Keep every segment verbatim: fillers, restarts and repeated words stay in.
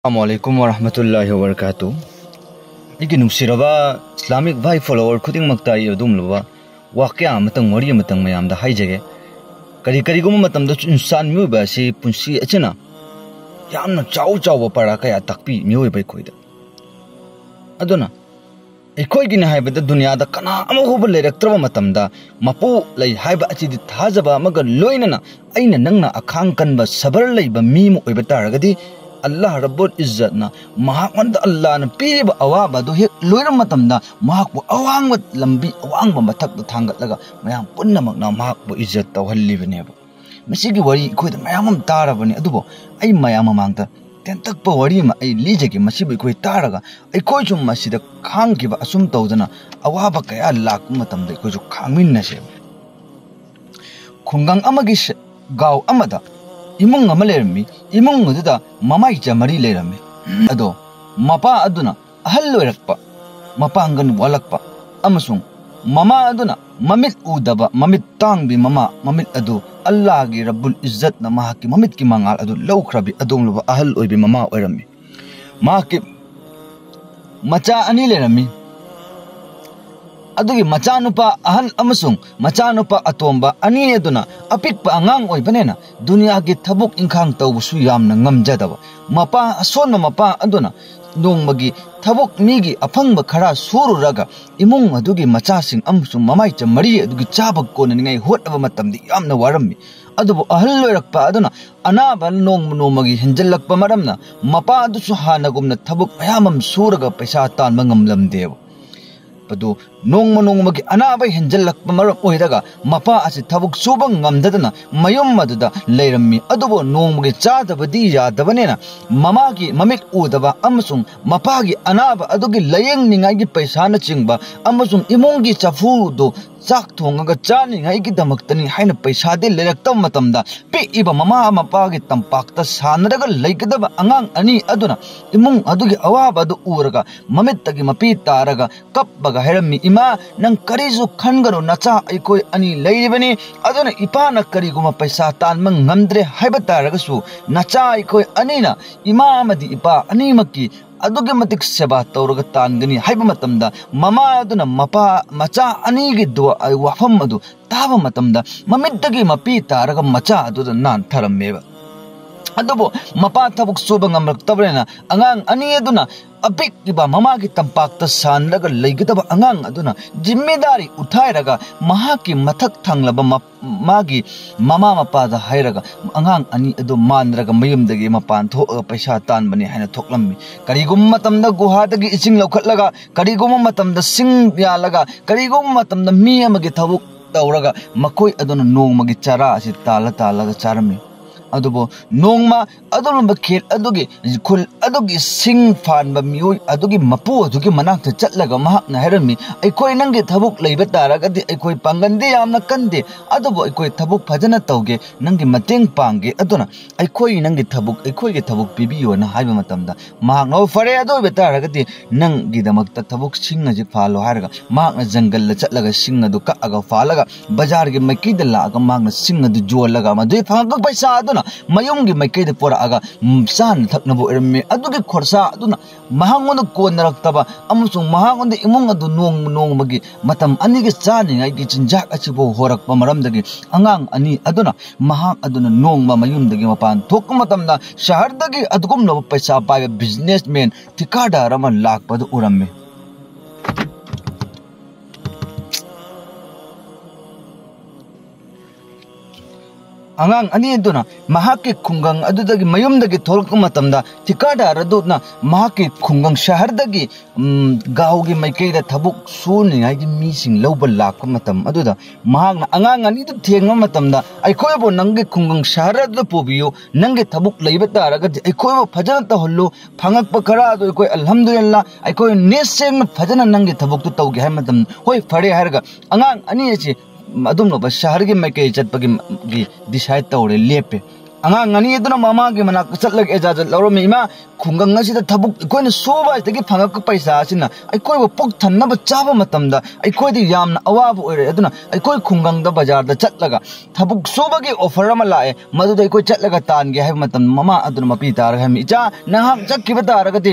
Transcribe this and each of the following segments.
ꯑꯁꯂꯥꯃꯨ ꯑꯂꯥꯏꯀꯨꯝ ꯋꯔꯍꯃꯇꯨꯜꯂꯥꯍꯤ ꯋꯕꯔꯀꯥꯇꯨ꯫ ꯑꯩꯒꯤ ꯅꯨꯡꯁꯤꯔꯕ ꯏꯁꯂꯥꯃꯤꯛ ꯚꯥꯏ ꯐꯣꯂꯣꯋꯔ ꯈꯨꯗꯤꯡꯃꯛꯇ ꯑꯩ ꯑꯗꯨꯒꯨꯝꯂꯕ ꯋꯥꯀꯌꯥ ꯑꯃꯇꯪ, ꯋꯥꯔꯤ ꯑꯃꯇꯪ ꯃꯌꯥꯝꯗ ꯍꯥꯏꯖꯒꯦ꯫ ꯀꯔꯤ ꯀꯔꯤꯒꯨꯝꯕ ꯃꯇꯝꯗꯁꯨ ꯏꯟꯁꯥꯟ ꯃꯤꯑꯣꯏꯕ ꯑꯁꯤ ꯄꯨꯟꯁꯤ ꯑꯁꯤꯅ ꯌꯥꯝꯅ ꯆꯥꯎ ꯆꯥꯎꯕ ꯄꯔꯥ ꯀꯌꯥ ꯇꯥꯛꯄꯤ ꯃꯤꯑꯣꯏꯕ ꯑꯩꯈꯣꯏꯗ꯫ ꯑꯗꯨꯅ ꯑꯩꯈꯣꯏꯒꯤꯅꯤ ꯍꯥꯏꯕꯗ ꯗꯨꯅꯤꯌꯥꯗ ꯀꯅꯥ ꯑꯃ ꯐꯥꯎꯕ ꯂꯩꯔꯛꯇ꯭ꯔꯕ ꯃꯇꯝꯗ, ꯃꯄꯨ ꯂꯩ ꯍꯥꯏꯕ ꯑꯁꯤꯗꯤ ꯊꯥꯖꯕ ꯑꯃꯒ ꯂꯣꯏꯅꯅ ꯑꯩꯅ ꯅꯪꯅ ꯑꯈꯥꯡ ꯀꯟꯕ ꯁꯕꯔ ꯂꯩꯕ ꯃꯤ ꯑꯃ ꯑꯣꯏꯕ ꯇꯥꯔꯒꯗꯤ, ꯑꯜꯂꯥꯍ ꯔꯕꯨꯜ ꯏꯖꯠꯅ ꯃꯍꯥꯛꯉꯣꯟꯗ ꯑꯜꯂꯥꯍꯅ ꯄꯤꯔꯤꯕ ꯑꯋꯥꯕ ꯑꯗꯨ ꯍꯦꯛ ꯂꯣꯏꯔꯕ ꯃꯇꯝꯗ ꯃꯍꯥꯛꯄꯨ ꯑꯋꯥꯡꯕ ꯂꯝꯕꯤ, ꯑꯋꯥꯡꯕ ꯃꯊꯛꯇ ꯊꯥꯡꯒꯠꯂꯒ ꯃꯌꯥꯝ ꯄꯨꯝꯅꯃꯛꯅ ꯃꯍꯥꯛꯄꯨ ꯏꯖꯠ ꯇꯧꯍꯜꯂꯤꯕꯅꯦꯕ꯫ ꯃꯁꯤꯒꯤ ꯋꯥꯔꯤ ꯑꯩꯈꯣꯏꯗ ꯃꯌꯥꯝ ꯑꯃ ꯇꯥꯔꯕꯅꯤ, ꯑꯗꯨꯕꯨ ꯑꯩ ꯃꯌꯥꯝ ꯃꯃꯥꯡꯗ ꯇꯦꯟꯇꯛꯄ ꯋꯥꯔꯤ ꯑꯃ ꯑꯩ ꯂꯤꯖꯒꯦ꯫ ꯃꯁꯤꯕꯨ ꯑꯩꯈꯣꯏ ꯇꯥꯔꯒ ꯑꯩꯈꯣꯏꯁꯨ ꯃꯁꯤꯗ ꯈꯥꯡꯈꯤꯕ ꯑꯁꯨꯝ ꯇꯧꯗꯅ ꯑꯋꯥꯕ ꯀꯌꯥ ꯂꯥꯛꯄ ꯃꯇꯝꯗ ꯑꯩꯈꯣꯏꯁꯨ ꯈꯥꯡꯃꯤꯟꯅꯁꯦꯕ꯫ ꯈꯨꯡꯒꯪ ꯑꯃꯒꯤ ꯁ-, ꯒꯥꯎ ꯑꯃꯗ ꯏꯃꯨꯡ ꯑꯃ ꯂꯩꯔꯝꯃꯤ꯫ ꯏꯃꯨꯡ ꯑꯗꯨꯗ ꯃꯃꯥꯏꯆ ꯃꯔꯤ ꯂꯩꯔꯝꯃꯤ꯫ ꯑꯗꯣ ꯃꯄꯥ ꯑꯗꯨꯅ ꯑꯍꯜ ꯑꯣꯏꯔꯛꯄ, ꯃꯄꯥꯡꯒꯜ ꯋꯥꯠꯂꯛꯄ ꯑꯃꯁꯨꯡ ꯃꯃꯥ ꯑꯗꯨꯅ ꯃꯃꯤꯠ ꯎꯗꯕ, ꯃꯃꯤꯠ ꯇꯥꯡꯕꯤ ꯃꯃꯥ, ꯃꯃꯤꯠ ꯑꯗꯨ ꯑꯜꯂꯥꯍꯒꯤ ꯔꯕꯨꯜ ꯏꯖꯠꯅ ꯃꯍꯥꯛꯀꯤ ꯃꯃꯤꯠꯀꯤ ꯃꯉꯥꯜ ꯑꯗꯨ ꯂꯧꯈ꯭ꯔꯕꯤ ꯑꯗꯨꯒꯨꯝꯂꯕ ꯑꯍꯜ ꯑꯣꯏꯕꯤ ꯃꯃꯥ ꯑꯣꯏꯔꯝꯃꯤ꯫ ꯃꯍꯥꯛꯀꯤ ꯃꯆꯥ ꯑꯅꯤ ꯂꯩꯔꯝꯃꯤ꯫ ꯑꯗꯨꯒꯤ ꯃꯆꯥꯅꯨꯄꯥ ꯑꯍꯜ ꯑꯃꯁꯨꯡ ꯃꯆꯥꯅꯨꯄꯥ ꯑꯇꯣꯝꯕ ꯑꯅꯤ ꯑꯗꯨꯅ ꯑꯄꯤꯛꯄ ꯑꯉꯥꯡ ꯑꯣꯏꯕꯅꯤꯅ ꯗꯨꯅꯤꯌꯥꯒꯤ ꯊꯕꯛ ꯏꯪꯈꯥꯡ ꯇꯧꯕꯁꯨ ꯌꯥꯝꯅ ꯉꯝꯖꯗꯕ, ꯃꯄꯥ ꯑꯁꯣꯟꯕ ꯃꯄꯥ ꯑꯗꯨꯅ ꯅꯣꯡꯃꯒꯤ ꯊꯕꯛ ꯃꯤꯒꯤ ꯑꯐꯪꯕ ꯈꯔ ꯁꯨꯔꯨꯔꯒ ꯏꯃꯨꯡ ꯑꯗꯨꯒꯤ ꯃꯆꯥꯁꯤꯡ ꯑꯃꯁꯨꯡ ꯃꯃꯥꯏꯆ ꯃꯔꯤ ꯑꯗꯨꯒꯤ ꯆꯥꯕ ꯀꯣꯟꯅꯅꯤꯡꯉꯥꯏ ꯍꯣꯠꯅꯕ ꯃꯇꯝꯗ ꯌꯥꯝꯅ ꯋꯥꯔꯝꯃꯤ꯫ ꯑꯗꯨꯕꯨ ꯑꯍꯜ ꯑꯣꯏꯔꯛꯄ ꯑꯗꯨꯅ ꯑꯅꯥꯕ ꯅꯣꯡꯃ ꯅꯣꯡꯃꯒꯤ ꯍꯦꯟꯖꯜꯂꯛꯄ ꯃꯔꯝꯅ ꯃꯄꯥ ꯑꯗꯨꯁꯨ ꯍꯥꯟꯅꯒꯨꯝꯅ ꯊꯕꯛ ꯃꯌꯥꯝ ꯑꯃ ꯁꯨꯔꯒ ꯄꯩꯁꯥ ꯇꯥꯟꯕ ꯉꯝꯂꯝꯗꯦꯕ꯫ ꯑꯗꯨ ꯅꯣꯡꯃ ꯅꯣꯡꯃꯒꯤ ꯑꯅꯥꯕ ꯍꯦꯟꯖꯜꯂꯛꯄ ꯃꯔꯝ ꯑꯣꯏꯔꯒ ꯃꯄꯥ ꯑꯁꯤ ꯊꯕꯛ ꯁꯨꯕ ꯉꯝꯗꯗꯅ ꯃꯌꯨꯝ ꯑꯗꯨꯗ ꯂꯩꯔꯝꯃꯤ꯫ ꯑꯗꯨꯕꯨ ꯅꯣꯡꯃꯒꯤ ꯆꯥꯗꯕꯗꯤ ꯌꯥꯗꯕꯅꯤꯅ ꯃꯃꯥꯒꯤ ꯃꯃꯤꯠ ꯎꯗꯕ ꯑꯃꯁꯨꯡ ꯃꯄꯥꯒꯤ ꯑꯅꯥꯕ ꯑꯗꯨꯒꯤ ꯂꯥꯌꯦꯡꯅꯤꯡꯉꯥꯏꯒꯤ ꯄꯩꯁꯥꯅꯆꯤꯡꯕ ꯑꯃꯁꯨꯡ ꯏꯃꯨꯡꯒꯤ ꯆꯐꯨꯗꯨ ꯆꯥꯛ ꯊꯣꯡꯉꯒ ꯆꯥꯅꯤꯡꯉꯥꯏꯒꯤꯗꯃꯛꯇꯅꯤ ꯍꯥꯏꯅ ꯄꯩꯁꯥꯗꯤ ꯂꯩꯔꯛꯇꯕ ꯃꯇꯝꯗ ꯄꯤꯛꯏꯕ ꯃꯃꯥ ꯃꯄꯥꯒꯤ ꯇꯝꯄꯥꯛꯇ ꯁꯥꯟꯅꯔꯒ ꯂꯩꯒꯗꯕ ꯑꯉꯥꯡ ꯑꯅꯤ ꯑꯗꯨꯅ ꯏꯃꯨꯡ ꯑꯗꯨꯒꯤ ꯑꯋꯥꯕ ꯑꯗꯨ ꯎꯔꯒ ꯃꯃꯤꯠꯇꯒꯤ ꯃꯄꯤ ꯇꯥꯔꯒ ꯀꯞꯄꯒ ꯍꯥꯏꯔꯝꯃꯤ, "ꯏꯃꯥ, ꯅꯪ ꯀꯔꯤꯁꯨ ꯈꯟꯒꯅꯨ, ꯅꯆꯥ ꯑꯩꯈꯣꯏ ꯑꯅꯤ ꯂꯩꯔꯤꯕꯅꯤ꯫ ꯑꯗꯨꯅ ꯏꯄꯥꯅ ꯀꯔꯤꯒꯨꯝꯕ ꯄꯩꯁꯥ ꯇꯥꯟꯕ ꯉꯝꯗ꯭ꯔꯦ ꯍꯥꯏꯕ ꯇꯥꯔꯒꯁꯨ, ꯅꯆꯥ ꯑꯩꯈꯣꯏ ꯑꯅꯤꯅ ꯏꯃꯥ ꯑꯃꯗꯤ ꯏꯄꯥ ꯑꯅꯤꯃꯛꯀꯤ ꯑꯗꯨꯛꯀꯤ ꯃꯇꯤꯛ ꯁꯦꯕꯥ ꯇꯧꯔꯒ ꯇꯥꯟꯒꯅꯤ" ꯍꯥꯏꯕ ꯃꯇꯝꯗ, ꯃꯃꯥ ꯑꯗꯨꯅ ꯃꯄꯥ, ꯃꯆꯥ ꯑꯅꯤꯒꯤ ꯗꯨꯋꯥ-, ꯋꯥꯐꯝ ꯑꯗꯨ ꯇꯥꯕ ꯃꯇꯝꯗ, ꯃꯃꯤꯠꯇꯒꯤ ꯃꯄꯤ ꯇꯥꯔꯒ ꯃꯆꯥ ꯑꯗꯨꯗ ꯅꯥꯟꯊꯔꯝꯃꯦꯕ꯫ ꯑꯗꯨꯕꯨ ꯃꯄꯥ ꯊꯕꯛ ꯁꯨꯕ ꯉꯝꯂꯛꯇꯕꯅꯤꯅ, ꯑꯉꯥꯡ ꯑꯅꯤ ꯑꯗꯨꯅ ꯑꯄꯤꯛꯂꯤꯕ ꯃꯃꯥꯒꯤ ꯇꯝꯄꯥꯛꯇ ꯁꯥꯟꯅꯔꯒ ꯂꯩꯒꯗꯕ ꯑꯉꯥꯡ ꯑꯗꯨꯅ ꯖꯤꯝꯃꯦꯗꯥꯔꯤ ꯎꯊꯥꯏꯔꯒ, ꯃꯍꯥꯛꯀꯤ ꯃꯊꯛ ꯊꯪꯂꯕ ꯃ-, ꯃꯥꯒꯤ ꯃꯃꯥ ꯃꯄꯥꯗ ꯍꯥꯏꯔꯒ, ꯑꯉꯥꯡ ꯑꯅꯤ ꯑꯗꯨ ꯃꯥꯟꯗ꯭ꯔꯒ ꯃꯌꯨꯝꯗꯒꯤ ꯃꯄꯥꯟ ꯊꯣꯛꯑꯒ ꯄꯩꯁꯥ ꯇꯥꯟꯕꯅꯤ ꯍꯥꯏꯅ ꯊꯣꯛꯂꯝꯃꯤ꯫ ꯀꯔꯤꯒꯨꯝꯕ ꯃꯇꯝꯗ ꯒꯨꯍꯥꯗꯒꯤ ꯏꯁꯤꯡ ꯂꯧꯈꯠꯂꯒ, ꯀꯔꯤꯒꯨꯝꯕ ꯃꯇꯝꯗ ꯁꯤꯡ ꯌꯥꯜꯂꯒ, ꯀꯔꯤꯒꯨꯝꯕ ꯃꯇꯝꯗ ꯃꯤ ꯑꯃꯒꯤ ꯊꯕꯛ ꯇꯧꯔꯒ, ꯃꯈꯣꯏ ꯑꯗꯨꯅ ꯅꯣꯡꯃꯒꯤ ꯆꯔꯥ ꯑꯁꯤ ꯇꯥꯜꯂ ꯇꯥꯜꯂꯒ ꯆꯥꯔꯝꯃꯤ꯫ ꯑꯗꯨꯕꯨ ꯅꯣꯡꯃ ꯑꯗꯨꯒꯨꯝꯕ ꯈꯦꯠ ꯑꯗꯨꯒꯤ, ꯈꯨꯜ ꯑꯗꯨꯒꯤ ꯁꯤꯡ ꯐꯥꯟꯕ ꯃꯤꯑꯣꯏ ꯑꯗꯨꯒꯤ ꯃꯄꯨ ꯑꯗꯨꯒꯤ ꯃꯅꯥꯛꯇ ꯆꯠꯂꯒ ꯃꯍꯥꯛꯅ ꯍꯥꯏꯔꯝꯃꯤ, "ꯑꯩꯈꯣꯏ ꯅꯪꯒꯤ ꯊꯕꯛ ꯂꯩꯕ ꯇꯥꯔꯒꯗꯤ, ꯑꯩꯈꯣꯏ ꯄꯥꯡꯒꯜꯗꯤ ꯌꯥꯝꯅ ꯀꯟꯗꯦ, ꯑꯗꯨꯕꯨ ꯑꯩꯈꯣꯏ ꯊꯕꯛ ꯐꯖꯅ ꯇꯧꯒꯦ, ꯅꯪꯒꯤ ꯃꯇꯦꯡ ꯄꯥꯡꯒꯦ, ꯑꯗꯨꯅ ꯑꯩꯈꯣꯏ ꯅꯪꯒꯤ ꯊꯕꯛ, ꯑꯩꯈꯣꯏꯒꯤ ꯊꯕꯛ ꯄꯤꯕꯤꯌꯣꯅ" ꯍꯥꯏꯕ ꯃꯇꯝꯗ, ꯃꯍꯥꯛꯅ, "ꯑꯣ, ꯐꯔꯦ, ꯑꯗꯨ ꯑꯣꯏꯕ ꯇꯥꯔꯒꯗꯤ ꯅꯪꯒꯤꯗꯃꯛꯇ ꯊꯕꯛ ꯁꯤꯡ ꯑꯁꯤ ꯐꯥꯜꯂꯣ" ꯍꯥꯏꯔꯒ, ꯃꯍꯥꯛꯅ ꯖꯪꯒꯜꯗ ꯆꯠꯂꯒ ꯁꯤꯡ ꯑꯗꯨ ꯀꯛꯑꯒ ꯐꯥꯜꯂꯒ, ꯕꯖꯥꯔꯒꯤ ꯃꯥꯏꯀꯩꯗ ꯂꯥꯛꯑꯒ ꯃꯍꯥꯛꯅ ꯁꯤꯡ ꯑꯗꯨ ꯌꯣꯜꯂꯒ, ꯃꯗꯨꯒꯤ ꯐꯪꯉꯛꯄ ꯄꯩꯁꯥ ꯑꯗꯨꯅ ꯃꯌꯨꯝꯒꯤ ꯃꯥꯏꯀꯩꯗ ꯄꯨꯔꯛꯑꯒ, ꯎꯝ, ꯆꯥꯅ ꯊꯛꯅꯕ ꯑꯣꯏꯔꯝꯃꯤ꯫ ꯑꯗꯨꯒꯤ ꯈꯣꯔꯁꯥ ꯑꯗꯨꯅ ꯃꯍꯥꯛꯉꯣꯟꯗ ꯀꯣꯟꯅꯔꯛꯇꯕ ꯑꯃꯁꯨꯡ ꯃꯍꯥꯛꯉꯣꯟꯗ ꯏꯃꯨꯡ ꯑꯗꯨ ꯅꯣꯡꯃ ꯅꯣꯡꯃꯒꯤ ꯃꯇꯝ ꯑꯅꯤꯒꯤ ꯆꯥꯅꯤꯡꯉꯥꯏꯒꯤ ꯆꯤꯟꯖꯥꯛ ꯑꯁꯤꯐꯥꯎ ꯍꯣꯔꯛꯄ ꯃꯔꯝꯗꯒꯤ, ꯑꯉꯥꯡ ꯑꯅꯤ ꯑꯗꯨꯅ, ꯃꯍꯥꯛ ꯑꯗꯨꯅ ꯅꯣꯡꯃ ꯃꯌꯨꯝꯗꯒꯤ ꯃꯄꯥꯟ ꯊꯣꯛꯄ ꯃꯇꯝꯗ, ꯁꯍꯔꯗꯒꯤ ꯑꯗꯨꯒꯨꯝꯂꯕ ꯄꯩꯁꯥ ꯄꯥꯏꯕ ꯕꯤꯖꯤꯅꯦꯁꯃꯦꯟ ꯊꯤꯀꯥꯗꯥꯔ ꯑꯃ ꯂꯥꯛꯄꯗꯨ ꯎꯔꯝꯃꯤ꯫ ꯑꯉꯥꯡ ꯑꯅꯤ ꯑꯗꯨꯅ ꯃꯍꯥꯛꯀꯤ ꯈꯨꯡꯒꯪ ꯑꯗꯨꯗꯒꯤ, ꯃꯌꯨꯝꯗꯒꯤ ꯊꯣꯛꯂꯛꯄ ꯃꯇꯝꯗ, ꯊꯤꯀꯥꯗꯥꯔ ꯑꯗꯨꯅ ꯃꯍꯥꯛꯀꯤ ꯈꯨꯡꯒꯪ ꯁꯍꯔꯗꯒꯤ, ꯎꯝ, ꯒꯥꯎꯒꯤ ꯃꯥꯏꯀꯩꯗ ꯊꯕꯛ ꯁꯨꯅꯤꯡꯉꯥꯏꯒꯤ ꯃꯤꯁꯤꯡ ꯂꯧꯕ ꯂꯥꯛꯄ ꯃꯇꯝ ꯑꯗꯨꯗ, ꯃꯍꯥꯛꯅ ꯑꯉꯥꯡ ꯑꯅꯤꯗꯨ ꯊꯦꯡꯅꯕ ꯃꯇꯝꯗ, "ꯑꯩꯈꯣꯏꯕꯨ ꯅꯪꯒꯤ ꯈꯨꯡꯒꯪ ꯁꯍꯔ ꯑꯗꯨꯗ ꯄꯨꯕꯤꯌꯨ, ꯅꯪꯒꯤ ꯊꯕꯛ ꯂꯩꯕ ꯇꯥꯔꯒꯗꯤ ꯑꯩꯈꯣꯏꯕꯨ ꯐꯖꯅ ꯇꯧꯍꯜꯂꯨ, ꯐꯪꯉꯛꯄ ꯈꯔ ꯑꯗꯨ ꯑꯩꯈꯣꯏ, ꯑꯜꯍꯝꯗꯨꯂꯤꯜꯂꯥ, ꯑꯩꯈꯣꯏ ꯅꯤꯁꯆꯌꯅ ꯐꯖꯅ ꯅꯪꯒꯤ ꯊꯕꯛꯇꯨ ꯇꯧꯒꯦ" ꯍꯥꯏꯕ ꯃꯇꯝꯗ, "ꯍꯣꯏ, ꯐꯔꯦ" ꯍꯥꯏꯔꯒ, ꯑꯉꯥꯡ ꯑꯅꯤ ꯑꯁꯤ ꯑꯗꯨꯝꯂꯕ ꯁꯍꯔꯒꯤ ꯃꯥꯏꯀꯩ ꯆꯠꯄꯒꯤ, ꯒꯤ decide ꯇꯧꯔꯦ, ꯂꯦꯞꯄꯦ꯫ ꯑꯉꯥꯡ ꯑꯅꯤ ꯑꯗꯨꯅ ꯃꯃꯥꯒꯤ ꯃꯅꯥꯛꯇ ꯆꯠꯂꯒ ꯏꯖꯥꯖꯠ ꯂꯧꯔꯝꯃꯤ꯫ "ꯏꯃꯥ, ꯈꯨꯡꯒꯪ ꯑꯁꯤꯗ ꯊꯕꯛ, ꯑꯩꯈꯣꯏꯅ ꯁꯨꯕ ꯍꯥꯏꯗꯒꯤ ꯐꯪꯉꯛꯄ ꯄꯩꯁꯥ ꯑꯁꯤꯅ ꯑꯩꯈꯣꯏꯕꯨ ꯄꯨꯛ ꯊꯟꯅꯕ ꯆꯥꯕ ꯃꯇꯝꯗ ꯑꯩꯈꯣꯏꯗꯤ ꯌꯥꯝꯅ ꯑꯋꯥꯕ ꯑꯣꯏꯔꯦ꯫ ꯑꯗꯨꯅ ꯑꯩꯈꯣꯏ ꯈꯨꯡꯒꯪꯗ ꯕꯖꯥꯔꯗ ꯆꯠꯂꯒ ꯊꯕꯛ ꯁꯨꯕꯒꯤ offer ꯑꯃ ꯂꯥꯛꯑꯦ, ꯃꯗꯨꯗ ꯑꯩꯈꯣꯏ ꯆꯠꯂꯒ ꯇꯥꯟꯒꯦ" ꯍꯥꯏꯕ ꯃꯇꯝꯗ ꯃꯃꯥ ꯑꯗꯨꯅ ꯃꯄꯤ ꯇꯥꯔꯒ ꯍꯥꯏꯔꯝꯃꯤ, "ꯏꯆꯥ, ꯅꯍꯥꯛ ꯆꯠꯈꯤꯕ ꯇꯥꯔꯒꯗꯤ,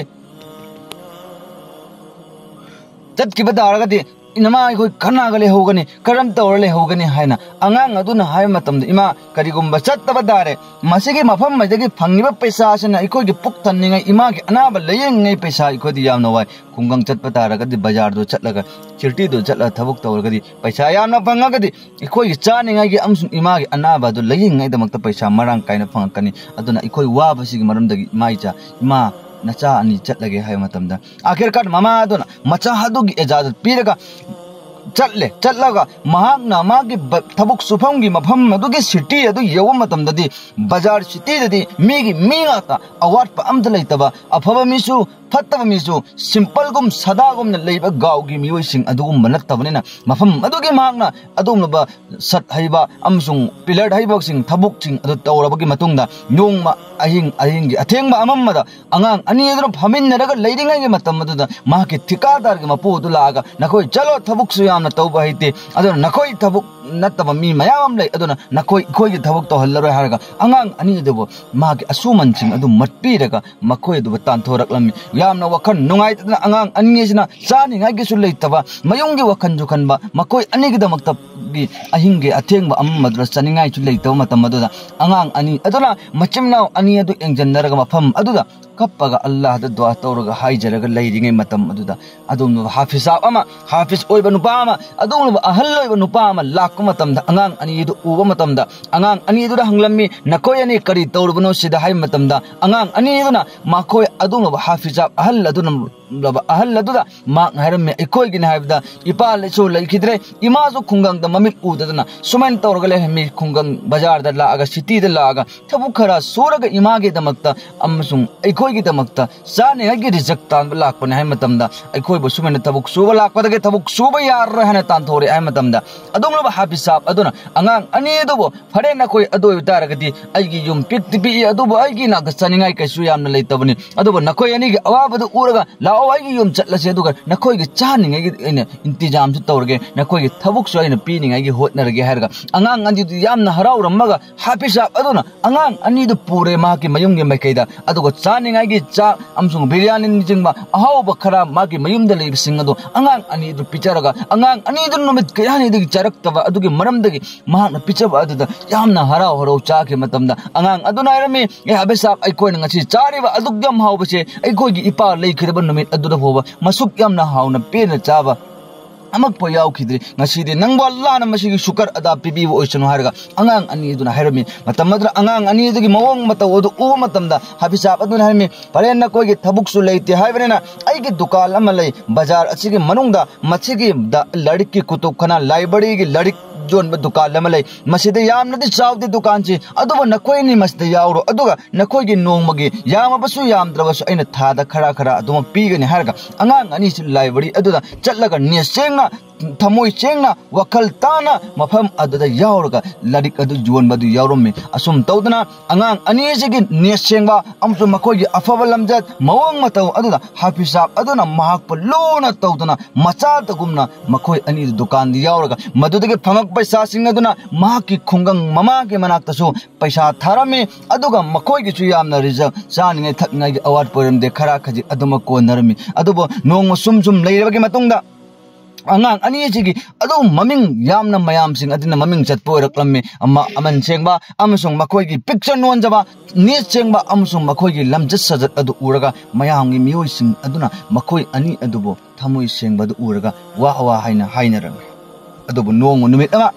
ꯆꯠꯈꯤꯕ ꯇꯥꯔꯒꯗꯤ ꯏꯃꯥ ꯑꯩꯈꯣꯏ ꯀꯅꯥꯒ ꯂꯩꯍꯧꯒꯅꯤ, ꯀꯔꯝ ꯇꯧꯔ ꯂꯩꯍꯧꯒꯅꯤ?" ꯍꯥꯏꯅ ꯑꯉꯥꯡ ꯑꯗꯨꯅ ꯍꯥꯏꯕ ꯃꯇꯝꯗ, "ꯏꯃꯥ, ꯀꯔꯤꯒꯨꯝꯕ ꯆꯠꯇꯕ ꯇꯥꯔꯦ, ꯃꯁꯤꯒꯤ ꯃꯐꯝ ꯑꯁꯤꯗꯒꯤ ꯐꯪꯉꯤꯕ ꯄꯩꯁꯥꯁꯤꯅ ꯑꯩꯈꯣꯏꯒꯤ ꯄꯨꯛ ꯊꯟꯅꯤꯡꯉꯥꯏ, ꯏꯃꯥꯒꯤ ꯑꯅꯥꯕ ꯂꯥꯌꯦꯡꯅꯤꯡꯉꯥꯏ ꯄꯩꯁꯥ ꯑꯩꯈꯣꯏꯗꯤ ꯌꯥꯝꯅ ꯋꯥꯏ꯫ ꯈꯨꯡꯒꯪ ꯆꯠꯄ ꯇꯥꯔꯒꯗꯤ ꯕꯖꯥꯔꯗꯨ ꯆꯠꯂꯒ, cityꯗꯨ ꯆꯠꯂꯒ ꯊꯕꯛ ꯇꯧꯔꯒꯗꯤ ꯄꯩꯁꯥ ꯌꯥꯝꯅ ꯐꯪꯉꯒꯗꯤ ꯑꯩꯈꯣꯏꯒꯤ ꯆꯥꯅꯤꯡꯉꯥꯏꯒꯤ ꯑꯃꯁꯨꯡ ꯏꯃꯥꯒꯤ ꯑꯅꯥꯕ ꯑꯗꯨ ꯂꯥꯌꯦꯡꯅꯤꯡꯉꯥꯏꯗꯃꯛꯇ ꯄꯩꯁꯥ ꯃꯔꯥꯡ ꯀꯥꯏꯅ ꯐꯪꯉꯛꯀꯅꯤ꯫ ꯑꯗꯨꯅ ꯑꯩꯈꯣꯏ ꯋꯥꯕꯁꯤꯒꯤ ꯃꯔꯝꯗꯒꯤ ꯏꯃꯥ, ꯏꯆꯥ, ꯏꯃꯥ, ꯅꯆꯥ ꯑꯅꯤ ꯆꯠꯂꯒꯦ" ꯍꯥꯏꯕ ꯃꯇꯝꯗ, ꯑꯥꯈꯤꯔ ꯀꯥꯔ ꯃꯃꯥ ꯑꯗꯨꯅ ꯃꯆꯥ ꯑꯗꯨꯒꯤ ꯏꯖꯥꯖꯠ ꯄꯤꯔꯒ ꯆꯠꯂꯦ꯫ ꯆꯠꯂꯒ ꯃꯍꯥꯛꯅ ꯃꯥꯒꯤ ꯕ-, ꯊꯕꯛ ꯁꯨꯐꯝꯒꯤ ꯃꯐꯝ ꯑꯗꯨꯒꯤ city ꯑꯗꯨ ꯌꯧꯕ ꯃꯇꯝꯗꯗꯤ, ꯕꯖꯥꯔ cityꯗꯗꯤ ꯃꯤꯒꯤ ꯃꯤ ꯉꯥꯛꯇ, ꯑꯋꯥꯠꯄ ꯑꯝꯇ ꯂꯩꯇꯕ, ꯑꯐꯕ ꯃꯤꯁꯨ ꯐꯠꯇꯕ ꯃꯤꯁꯨ, simpleꯒꯨꯝ ꯁꯥꯗꯥꯒꯨꯝꯅ ꯂꯩꯕ ꯒꯥꯎꯒꯤ ꯃꯤꯑꯣꯏꯁꯤꯡ ꯑꯗꯨꯒꯨꯝꯕ ꯅꯠꯇꯕꯅꯤꯅ, ꯃꯐꯝ ꯑꯗꯨꯒꯤ ꯃꯍꯥꯛꯅ ꯑꯗꯨꯒꯨꯝꯂꯕ ꯁꯠ ꯍꯩꯕ ꯑꯃꯁꯨꯡ pilot ꯍꯩꯕꯁꯤꯡ, ꯊꯕꯛꯁꯤꯡ ꯑꯗꯨ ꯇꯧꯔꯕꯒꯤ ꯃꯇꯨꯡꯗ, ꯅꯣꯡꯃ ꯑꯍꯤꯡ, ꯑꯍꯤꯡꯒꯤ ꯑꯊꯦꯡꯕ ꯑꯃꯝꯕꯗ ꯑꯉꯥꯡ ꯑꯅꯤ ꯑꯗꯨꯅ ꯐꯝꯃꯤꯟꯅꯔꯒ ꯂꯩꯔꯤꯉꯩꯒꯤ ꯃꯇꯝ ꯑꯗꯨꯗ ꯃꯍꯥꯛꯀꯤ ꯊꯤꯀꯥꯗꯥꯔꯒꯤ ꯃꯄꯨ ꯑꯗꯨ ꯂꯥꯛꯑꯒ, "ꯅꯈꯣꯏ ꯆꯠꯂꯣ, ꯊꯕꯛꯁꯨ ꯌꯥꯝꯅ ꯇꯧꯕ ꯍꯩꯇꯦ, ꯑꯗꯨꯅ ꯅꯈꯣꯏ ꯊꯕꯛ ꯅꯠꯇꯕ ꯃꯤ ꯃꯌꯥꯝ ꯑꯃ ꯂꯩ, ꯑꯗꯨꯅ ꯅꯈꯣꯏ, ꯑꯩꯈꯣꯏꯒꯤ ꯊꯕꯛ ꯇꯧꯍꯜꯂꯔꯣꯏ" ꯍꯥꯏꯔꯒ ꯑꯉꯥꯡ ꯑꯅꯤ ꯑꯗꯨꯕꯨ ꯃꯥꯒꯤ ꯑꯁꯨꯃꯟꯁꯤꯡ ꯑꯗꯨ ꯃꯠꯄꯤꯔꯒ ꯃꯈꯣꯏ ꯑꯗꯨꯕꯨ ꯇꯥꯟꯊꯣꯔꯛꯂꯝꯃꯤ꯫ ꯌꯥꯝꯅ ꯋꯥꯈꯜ ꯅꯨꯡꯉꯥꯏꯇꯗꯅ ꯑꯉꯥꯡ ꯑꯅꯤ ꯑꯁꯤꯅ ꯆꯥꯅꯤꯡꯉꯥꯏꯒꯤꯁꯨ ꯂꯩꯇꯕ, ꯃꯌꯨꯝꯒꯤ ꯋꯥꯈꯜꯁꯨ ꯈꯟꯕ, ꯃꯈꯣꯏ ꯑꯅꯤꯒꯤꯗꯃꯛꯇꯒꯤ ꯑꯍꯤꯡꯒꯤ ꯑꯊꯦꯡꯕ ꯑꯃꯝꯕꯗꯨꯗ ꯆꯥꯅꯤꯡꯉꯥꯏꯁꯨ ꯂꯩꯇꯕ ꯃꯇꯝ ꯑꯗꯨꯗ, ꯑꯉꯥꯡ ꯑꯅꯤ ꯑꯗꯨꯅ ꯃꯆꯤꯟ ꯃꯅꯥꯎ ꯑꯅꯤ ꯑꯗꯨ ꯌꯦꯡꯁꯤꯟꯅꯔꯒ ꯃꯐꯝ ꯑꯗꯨꯗ ꯀꯞꯄꯒ ꯑꯜꯂꯥꯍꯗ ꯗꯨꯋꯥ ꯇꯧꯔꯒ ꯍꯥꯏꯖꯔꯒ ꯂꯩꯔꯤꯉꯩ ꯃꯇꯝ ꯑꯗꯨꯗ, ꯑꯗꯨꯒꯨꯝꯂꯕ ꯍꯥꯐꯤꯖ ꯁꯥꯕ ꯑꯃ, ꯍꯥꯐꯤꯖ ꯑꯣꯏꯕ ꯅꯨꯄꯥ ꯑꯃ, ꯑꯗꯨꯒꯨꯝꯂꯕ ꯑꯍꯜ ꯑꯣꯏꯕ ꯅꯨꯄꯥ ꯑꯃ ꯂꯥꯛꯄ ꯃꯇꯝꯗ, ꯑꯉꯥꯡ ꯑꯅꯤꯗꯨ ꯎꯕ ꯃꯇꯝꯗ, ꯑꯉꯥꯡ ꯑꯅꯤꯗꯨꯗ ꯍꯪꯂꯝꯃꯤ, "ꯅꯈꯣꯏ ꯑꯅꯤ ꯀꯔꯤ ꯇꯧꯔꯨꯕꯅꯣ ꯁꯤꯗ?" ꯍꯥꯏꯕ ꯃꯇꯝꯗ, ꯑꯉꯥꯡ ꯑꯅꯤꯗꯨꯅ ꯃꯈꯣꯏ ꯑꯗꯨꯒꯨꯝꯂꯕ ꯍꯥꯐꯤꯖ ꯁꯥꯕ ꯑꯍꯜ ꯑꯗꯨꯅ ꯂꯕ ꯑꯍꯜ ꯑꯗꯨꯗ ꯃꯍꯥꯛꯅ ꯍꯥꯏꯔꯝꯃꯤ, "ꯑꯩꯈꯣꯏꯒꯤꯅꯤ ꯍꯥꯏꯕꯗ ꯏꯄꯥ ꯂꯩꯁꯨ ꯂꯩꯈꯤꯗ꯭ꯔꯦ, ꯏꯃꯥꯁꯨ ꯈꯨꯡꯒꯪꯗ ꯃꯃꯤꯠ ꯎꯗꯗꯅ ꯁꯨꯃꯥꯏꯅ ꯇꯧꯔꯒ ꯂꯩꯔꯝꯃꯤ, ꯈꯨꯡꯒꯪ ꯕꯖꯥꯔꯗ ꯂꯥꯛꯑꯒ, cityꯗ ꯂꯥꯛꯑꯒ ꯊꯕꯛ ꯈꯔ ꯁꯨꯔꯒ ꯏꯃꯥꯒꯤꯗꯃꯛꯇ ꯑꯃꯁꯨꯡ ꯑꯩꯈꯣꯏ" ꯑꯩꯈꯣꯏꯒꯤꯗꯃꯛꯇ ꯆꯥꯅꯤꯡꯉꯥꯏꯒꯤ ꯔꯤꯖꯛ ꯇꯥꯟꯕ ꯂꯥꯛꯄꯅꯦ ꯍꯥꯏꯕ ꯃꯇꯝꯗ, ꯑꯩꯈꯣꯏꯕꯨ ꯁꯨꯃꯥꯏꯅ ꯊꯕꯛ ꯁꯨꯕ ꯂꯥꯛꯄꯗꯒꯤ ꯊꯕꯛ ꯁꯨꯕ ꯌꯥꯔꯔꯣꯏ ꯍꯥꯏꯅ ꯇꯥꯟꯊꯣꯔꯛꯑꯦ ꯍꯥꯏꯕ ꯃꯇꯝꯗ, ꯑꯗꯨꯒꯨꯝꯂꯕ ꯍꯥꯐꯤꯖ ꯁꯥꯍꯕ ꯑꯗꯨꯅ ꯑꯉꯥꯡ ꯑꯅꯤ ꯑꯗꯨꯕꯨ, "ꯐꯔꯦ, ꯅꯈꯣꯏ ꯑꯗꯨ ꯑꯣꯏꯕ ꯇꯥꯔꯒꯗꯤ ꯑꯩꯒꯤ ꯌꯨꯝ ꯄꯤꯛꯇꯤ ꯄꯤꯛꯏ, ꯑꯗꯨꯕꯨ ꯑꯩꯒꯤ ꯏꯅꯥꯛꯇ ꯆꯥꯅꯤꯡꯉꯥꯏ ꯀꯩꯁꯨ ꯌꯥꯝꯅ ꯂꯩꯇꯕꯅꯤ, ꯑꯗꯨꯕꯨ ꯅꯈꯣꯏ ꯑꯅꯤꯒꯤ ꯑꯋꯥꯕꯗꯨ ꯎꯔꯒ ꯂꯥꯛꯑꯣ, ꯑꯩꯒꯤ ꯌꯨꯝ ꯆꯠꯂꯁꯦ, ꯑꯗꯨꯒ ꯅꯈꯣꯏꯒꯤ ꯆꯥꯅꯤꯡꯉꯥꯏꯒꯤ ꯑꯩꯅ ꯏꯟꯇꯤꯖꯥꯝꯁꯨ ꯇꯧꯔꯒꯦ, ꯅꯈꯣꯏꯒꯤ ꯊꯕꯛꯁꯨ ꯑꯩꯅ ꯄꯤꯅꯤꯡꯉꯥꯏꯒꯤ ꯍꯣꯠꯅꯔꯒꯦ" ꯍꯥꯏꯔꯒ, ꯑꯉꯥꯡ ꯑꯅꯤꯗꯨ ꯌꯥꯝꯅ ꯍꯔꯥꯎꯔꯝꯃꯒ ꯍꯥꯐꯤꯖ ꯁꯥꯍꯕ ꯑꯗꯨꯅ ꯑꯉꯥꯡ ꯑꯅꯤꯗꯨ ꯄꯨꯔꯦ ꯃꯍꯥꯛꯀꯤ ꯃꯌꯨꯝꯒꯤ ꯃꯥꯏꯀꯩꯗ, ꯑꯗꯨꯒ ꯆꯥꯅꯤꯡꯉꯥꯏꯒꯤ ꯆꯥꯛ ꯑꯃꯁꯨꯡ ꯕꯤꯔꯌꯥꯅꯤꯅꯆꯤꯡꯕ ꯑꯍꯥꯎꯕ ꯈꯔ ꯃꯥꯒꯤ ꯃꯌꯨꯝꯗ ꯂꯩꯕꯁꯤꯡ ꯑꯗꯨ ꯑꯉꯥꯡ ꯑꯅꯤꯗꯨ ꯄꯤꯖꯔꯒ, ꯑꯉꯥꯡ ꯑꯅꯤꯗꯨ ꯅꯨꯃꯤꯠ ꯀꯌꯥꯅꯤꯗꯒꯤ ꯆꯥꯔꯛꯇꯕ ꯑꯗꯨꯒꯤ ꯃꯔꯝꯗꯒꯤ ꯃꯍꯥꯛꯅ ꯄꯤꯖꯕ ꯑꯗꯨꯗ ꯌꯥꯝꯅ ꯍꯔꯥꯎ ꯍꯔꯥꯎ ꯆꯥꯈꯤꯕ ꯃꯇꯝꯗ, ꯑꯉꯥꯡ ꯑꯗꯨꯅ ꯍꯥꯏꯔꯝꯃꯤ, "ꯑꯦ ꯍꯥꯐꯤꯖ ꯁꯥꯍꯕ, ꯑꯩꯈꯣꯏꯅ ꯉꯁꯤ ꯆꯥꯔꯤꯕ ꯑꯗꯨꯛ ꯌꯥꯝ ꯍꯥꯎꯕꯁꯦ ꯑꯩꯈꯣꯏꯒꯤ ꯏꯄꯥ ꯂꯩꯈꯤꯗꯕ ꯅꯨꯃꯤꯠ ꯑꯗꯨꯗ ꯐꯥꯎꯕ ꯃꯁꯨꯛ ꯌꯥꯝꯅ ꯍꯥꯎꯅ ꯄꯦꯟꯅ ꯆꯥꯕ ꯑꯃꯛꯐꯥꯎ ꯌꯥꯎꯈꯤꯗ꯭ꯔꯤ꯫ ꯉꯁꯤꯗꯤ ꯅꯪꯕꯨ ꯑꯜꯂꯥꯍꯅ ꯃꯁꯤꯒꯤ ꯁꯨꯀꯔ ꯑꯗꯥ ꯄꯤꯕꯤꯕ ꯑꯣꯏꯁꯅꯨ" ꯍꯥꯏꯔꯒ ꯑꯉꯥꯡ ꯑꯅꯤ ꯑꯗꯨꯅ ꯍꯥꯏꯔꯝꯃꯤ꯫ ꯃꯇꯝ ꯑꯗꯨꯗ ꯑꯉꯥꯡ ꯑꯅꯤ ꯑꯗꯨꯒꯤ ꯃꯑꯣꯡ ꯃꯇꯧ ꯑꯗꯨ ꯎꯕ ꯃꯇꯝꯗ ꯍꯥꯐꯤꯖ ꯁꯥꯍꯕ ꯑꯗꯨꯅ ꯍꯥꯏꯔꯝꯃꯤ, "ꯐꯔꯦ, ꯅꯈꯣꯏꯒꯤ ꯊꯕꯛꯁꯨ ꯂꯩꯇꯦ ꯍꯥꯏꯕꯅꯤꯅ ꯑꯩꯒꯤ ꯗꯨꯀꯥꯟ ꯑꯃ ꯂꯩ ꯕꯖꯥꯔ ꯑꯁꯤꯒꯤ ꯃꯅꯨꯡꯗ, ꯃꯁꯤꯒꯤ ꯗ-, ꯂꯥꯏꯔꯤꯛꯀꯤ ꯀꯨꯇꯨꯕꯈꯥꯅꯥ, ꯂꯥꯏꯕ꯭ꯔꯦꯔꯤꯒꯤ ꯂꯥꯏꯔꯤꯛ ꯌꯣꯟꯕ ꯗꯨꯀꯥꯟ ꯑꯃ ꯂꯩ, ꯃꯁꯤꯗ ꯌꯥꯝꯅꯗꯤ ꯆꯥꯎꯗꯦ ꯗꯨꯀꯥꯟꯁꯤ, ꯑꯗꯨꯕꯨ ꯅꯈꯣꯏ ꯑꯅꯤ ꯃꯁꯤꯗ ꯌꯥꯎꯔꯣ, ꯑꯗꯨꯒ ꯅꯈꯣꯏꯒꯤ ꯅꯣꯡꯃꯒꯤ ꯌꯥꯝꯃꯕꯁꯨ ꯌꯥꯝꯗ꯭ꯔꯕꯁꯨ ꯑꯩꯅ ꯊꯥꯗ ꯈꯔ ꯈꯔ ꯑꯗꯨꯃꯛ ꯄꯤꯒꯅꯤ" ꯍꯥꯏꯔꯒ ꯑꯉꯥꯡ ꯑꯅꯤꯁꯤ ꯂꯥꯏꯕ꯭ꯔꯦꯔꯤ ꯑꯗꯨꯗ ꯆꯠꯂꯒ ꯅꯤꯌꯠ ꯁꯦꯡꯅ, ꯊꯃꯣꯏ ꯁꯦꯡꯅ, ꯋꯥꯈꯜ ꯇꯥꯅ ꯃꯐꯝ ꯑꯗꯨꯗ ꯌꯥꯎꯔꯒ ꯂꯥꯏꯔꯤꯛ ꯑꯗꯨ ꯌꯣꯟꯕ ꯑꯗꯨ ꯌꯥꯎꯔꯝꯃꯤ꯫ ꯑꯁꯨꯝ ꯇꯧꯗꯅ ꯑꯉꯥꯡ ꯑꯅꯤꯁꯤꯒꯤ ꯅꯤꯌꯠ ꯁꯦꯡꯕ ꯑꯃꯁꯨꯡ ꯃꯈꯣꯏꯒꯤ ꯑꯐꯕ ꯂꯝꯆꯠ ꯃꯑꯣꯡ ꯃꯇꯧ ꯑꯗꯨꯗ ꯍꯥꯐꯤꯖ ꯁꯥꯍꯕ ꯑꯗꯨꯅ ꯃꯍꯥꯛꯄꯨ ꯂꯨꯅ ꯇꯧꯗꯨꯅ ꯃꯆꯥꯇꯒꯨꯝꯅ ꯃꯈꯣꯏ ꯑꯅꯤꯗꯨ ꯗꯨꯀꯥꯟꯗ ꯌꯥꯎꯔꯒ ꯃꯗꯨꯗꯒꯤ ꯐꯪꯉꯛꯄ ꯄꯩꯁꯥꯁꯤꯡ ꯑꯗꯨꯅ ꯃꯍꯥꯛꯀꯤ ꯈꯨꯡꯒꯪ ꯃꯃꯥꯒꯤ ꯃꯅꯥꯛꯇꯁꯨ ꯄꯩꯁꯥ ꯊꯥꯔꯝꯃꯤ꯫ ꯑꯗꯨꯒ ꯃꯈꯣꯏꯒꯤꯁꯨ ꯌꯥꯝꯅ ꯔꯤꯖꯜ, ꯆꯥꯅꯤꯡꯉꯥꯏ ꯊꯛꯅꯤꯡꯉꯥꯏꯒꯤ ꯑꯋꯥꯠꯄ ꯑꯣꯏꯔꯝꯗꯦ, ꯈꯔ ꯈꯖꯤꯛ ꯑꯗꯨꯃꯛ ꯀꯣꯟꯅꯔꯝꯃꯤ꯫ ꯑꯗꯨꯕꯨ ꯅꯣꯡꯃ ꯁꯨꯝ ꯁꯨꯝ ꯂꯩꯔꯕꯒꯤ ꯃꯇꯨꯡꯗ ꯑꯉꯥꯡ ꯑꯅꯤ ꯑꯁꯤꯒꯤ ꯑꯗꯨꯝ ꯃꯃꯤꯡ ꯌꯥꯝꯅ ꯃꯌꯥꯝꯁꯤꯡ ꯑꯗꯨꯅ ꯃꯃꯤꯡ ꯆꯠꯄ ꯑꯣꯏꯔꯛꯂꯝꯃꯤ꯫ ꯑꯃ ꯑꯃꯟ ꯁꯦꯡꯕ ꯑꯃꯁꯨꯡ ꯃꯈꯣꯏꯒꯤ ꯄꯤꯛꯆꯔ ꯅꯣꯟꯖꯕ, ꯅꯤꯌꯠ ꯁꯦꯡꯕ ꯑꯃꯁꯨꯡ ꯃꯈꯣꯏꯒꯤ ꯂꯝꯆꯠ ꯁꯥꯖꯠ ꯑꯗꯨ ꯎꯔꯒ ꯃꯌꯥꯝꯒꯤ ꯃꯤꯑꯣꯏꯁꯤꯡ ꯑꯗꯨꯅ ꯃꯈꯣꯏ ꯑꯅꯤ ꯑꯗꯨꯕꯨ ꯊꯃꯣꯏ ꯁꯦꯡꯕ ꯑꯗꯨ ꯎꯔꯒ ꯋꯥ ꯋꯥ ꯍꯥꯏꯅ ꯍꯥꯏꯅꯔꯝꯃꯤ꯫ ꯑꯗꯨꯕꯨ ꯅꯣꯡꯃ ꯅꯨꯃꯤꯠ ꯑꯃ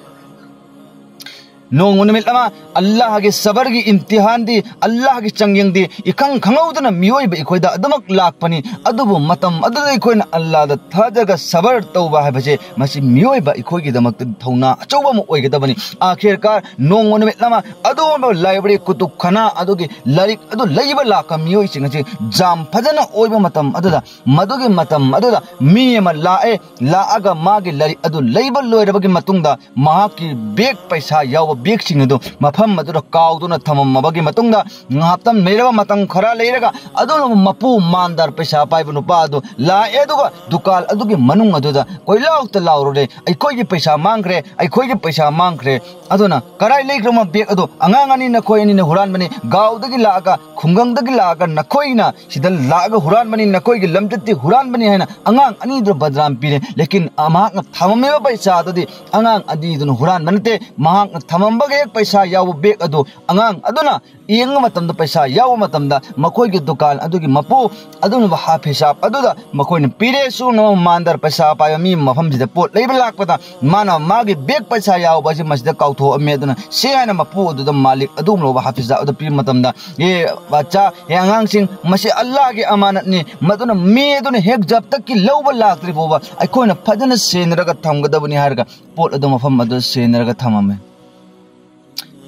ꯅꯣꯡꯃ ꯅꯨꯃꯤꯠ ꯑꯃ ꯑꯜꯂꯥꯍꯒꯤ ꯁꯕꯔꯒꯤ ꯏꯝꯇꯤꯍꯥꯟꯗꯤ, ꯑꯜꯂꯥꯍꯒꯤ ꯆꯥꯡꯌꯦꯡꯗꯤ ꯏꯈꯪ ꯈꯪꯍꯧꯗꯅ ꯃꯤꯑꯣꯏꯕ ꯑꯩꯈꯣꯏꯗ ꯑꯗꯨꯃꯛ ꯂꯥꯛꯄꯅꯤ꯫ ꯑꯗꯨꯕꯨ ꯃꯇꯝ ꯑꯗꯨꯗ ꯑꯩꯈꯣꯏꯅ ꯑꯜꯂꯥꯍꯗ ꯊꯥꯖꯒ ꯁꯕꯔ ꯇꯧꯕ ꯍꯥꯏꯕꯁꯦ, ꯃꯁꯤ ꯃꯤꯑꯣꯏꯕ ꯑꯩꯈꯣꯏꯒꯤꯗꯃꯛꯇ ꯊꯧꯅꯥ ꯑꯆꯧꯕ ꯑꯃ ꯑꯣꯏꯒꯗꯕꯅꯤ꯫ ꯑꯥꯈꯤꯔꯀꯥꯔ ꯅꯣꯡꯃ ꯅꯨꯃꯤꯠ ꯑꯃ ꯑꯗꯨꯒꯨꯝꯕ ꯂꯥꯏꯕ꯭ꯔꯦꯔꯤ, ꯀꯨꯇꯨꯕꯈꯥꯅꯥ ꯑꯗꯨꯒꯤ ꯂꯥꯏꯔꯤꯛ ꯑꯗꯨ ꯂꯩꯕ ꯂꯥꯛꯄ ꯃꯤꯑꯣꯏꯁꯤꯡ ꯑꯁꯤ ꯖꯥꯝ ꯐꯖꯅ ꯑꯣꯏꯕ ꯃꯇꯝ ꯑꯗꯨꯗ, ꯃꯗꯨꯒꯤ ꯃꯇꯝ ꯑꯗꯨꯗ ꯃꯤ ꯑꯃ ꯂꯥꯛꯑꯦ꯫ ꯂꯥꯛꯑꯒ ꯃꯥꯒꯤ ꯂꯥꯏꯔꯤꯛ ꯑꯗꯨ ꯂꯩꯕ ꯂꯣꯏꯔꯕꯒꯤ ꯃꯇꯨꯡꯗ, ꯃꯍꯥꯛꯀꯤ ꯕꯦꯒ, ꯄꯩꯁꯥ ꯌꯥꯎꯕ ꯕꯦꯒꯁꯤꯡ ꯑꯗꯨ ꯃꯐꯝ ꯑꯗꯨꯗ ꯀꯥꯎꯗꯨꯅ ꯊꯝꯃꯝꯃꯕꯒꯤ ꯃꯇꯨꯡꯗ, ꯉꯥꯏꯍꯥꯛꯇꯪ ꯂꯩꯔꯕ, ꯃꯇꯝ ꯈꯔ ꯂꯩꯔꯒ, ꯑꯗꯨꯅ ꯃꯄꯨ ꯃꯥꯟꯗꯥꯔ, ꯄꯩꯁꯥ ꯄꯥꯏꯕ ꯅꯨꯄꯥ ꯑꯗꯨ ꯂꯥꯛꯑꯦ꯫ ꯑꯗꯨꯒ ꯗꯨꯀꯥꯟ ꯑꯗꯨꯒꯤ ꯃꯅꯨꯡ ꯑꯗꯨꯗ ꯀꯣꯏꯂꯥꯎꯇ ꯂꯥꯎꯔꯨꯔꯦ, "ꯑꯩꯈꯣꯏꯒꯤ ꯄꯩꯁꯥ ꯃꯥꯡꯈ꯭ꯔꯦ, ꯑꯩꯈꯣꯏꯒꯤ ꯄꯩꯁꯥ ꯃꯥꯡꯈ꯭ꯔꯦ!" ꯑꯗꯨꯅ, "ꯀꯔꯥꯏ ꯂꯩꯈ꯭ꯔꯕ ꯕꯦꯒ ꯑꯗꯨ? ꯑꯉꯥꯡ ꯑꯅꯤ, ꯅꯈꯣꯏ ꯑꯅꯤꯅ ꯍꯨꯔꯥꯟꯕꯅꯤ, ꯒꯥꯎꯗꯒꯤ ꯂꯥꯛꯑꯒ, ꯈꯨꯡꯒꯪꯗꯒꯤ ꯂꯥꯛꯑꯒ ꯅꯈꯣꯏꯅ ꯁꯤꯗ ꯂꯥꯛꯑꯒ ꯍꯨꯔꯥꯟꯕꯅꯤ, ꯅꯈꯣꯏꯒꯤ ꯂꯝꯆꯠꯇꯤ ꯍꯨꯔꯥꯟꯕꯅꯤ" ꯍꯥꯏꯅ ꯑꯉꯥꯡ ꯑꯅꯤꯗꯨ ꯕꯗꯅꯥꯝ ꯄꯤꯔꯦ꯫ ꯂꯦꯀꯤꯟ, ꯑ, ꯃꯍꯥꯛꯅ ꯊꯝꯃꯝꯃꯤꯕ ꯄꯩꯁꯥ ꯑꯗꯨꯗꯤ ꯑꯉꯥꯡ ꯑꯅꯤꯗꯨꯅ ꯍꯨꯔꯥꯟꯕ ꯅꯠꯇꯦ꯫ ꯃꯍꯥꯛꯅ ꯊꯝꯃꯝꯕꯒ ꯍꯦꯛ ꯄꯩꯁꯥ ꯌꯥꯎꯕ ꯕꯦꯒ ꯑꯗꯨ ꯑꯉꯥꯡ ꯑꯗꯨꯅ ꯌꯦꯡꯕ ꯃꯇꯝꯗ, ꯄꯩꯁꯥ ꯌꯥꯎꯕ ꯃꯇꯝꯗ, ꯃꯈꯣꯏꯒꯤ ꯗꯨꯀꯥꯟ ꯑꯗꯨꯒꯤ ꯃꯄꯨ ꯑꯗꯨꯅ ꯍꯥꯐꯤꯖ ꯁꯥꯍꯕ ꯑꯗꯨꯗ ꯃꯈꯣꯏꯅ ꯄꯤꯔꯦ꯫ ꯁꯨꯅ ꯃꯥꯟꯗꯔ, ꯄꯩꯁꯥ ꯄꯥꯏꯕ ꯃꯤ ꯃꯐꯝꯁꯤꯗ ꯄꯣꯠ ꯂꯩꯕ ꯂꯥꯛꯄꯗ, ꯃꯥꯅ ꯃꯥꯒꯤ ꯕꯦꯒ, ꯄꯩꯁꯥ ꯌꯥꯎꯕ ꯑꯁꯤ ꯃꯁꯤꯗ ꯀꯥꯎꯊꯣꯛꯑꯝꯃꯦ꯫ ꯑꯗꯨꯅ ꯁꯤ ꯍꯥꯏꯅ ꯃꯄꯨ ꯑꯗꯨꯗ, ꯃꯥꯂꯤꯛ ꯑꯗꯨꯒꯨꯝꯂꯕ ꯍꯥꯐꯤꯖ ꯁꯥꯍꯕ ꯑꯗꯨꯗ ꯄꯤꯕ ꯃꯇꯝꯗ, "ꯑꯦ ꯕꯆꯥ, ꯑꯦ ꯑꯉꯥꯡꯁꯤꯡ, ꯃꯁꯤ ꯑꯜꯂꯥꯍꯒꯤ ꯑꯃꯥꯅꯠꯅꯤ, ꯃꯗꯨꯅ ꯃꯤ ꯑꯗꯨꯅ ꯍꯦꯛ ꯖꯞꯇꯒꯤ ꯂꯧꯕ ꯂꯥꯛꯇ꯭ꯔꯤ ꯐꯥꯎꯕ ꯑꯩꯈꯣꯏꯅ ꯐꯖꯅ ꯁꯦꯟꯅꯔꯒ ꯊꯝꯒꯗꯕꯅꯤ" ꯍꯥꯏꯔꯒ ꯄꯣꯠ ꯑꯗꯨ ꯃꯐꯝ ꯑꯗꯨꯗ ꯁꯦꯟꯅꯔꯒ ꯊꯝꯃꯝꯃꯦ꯫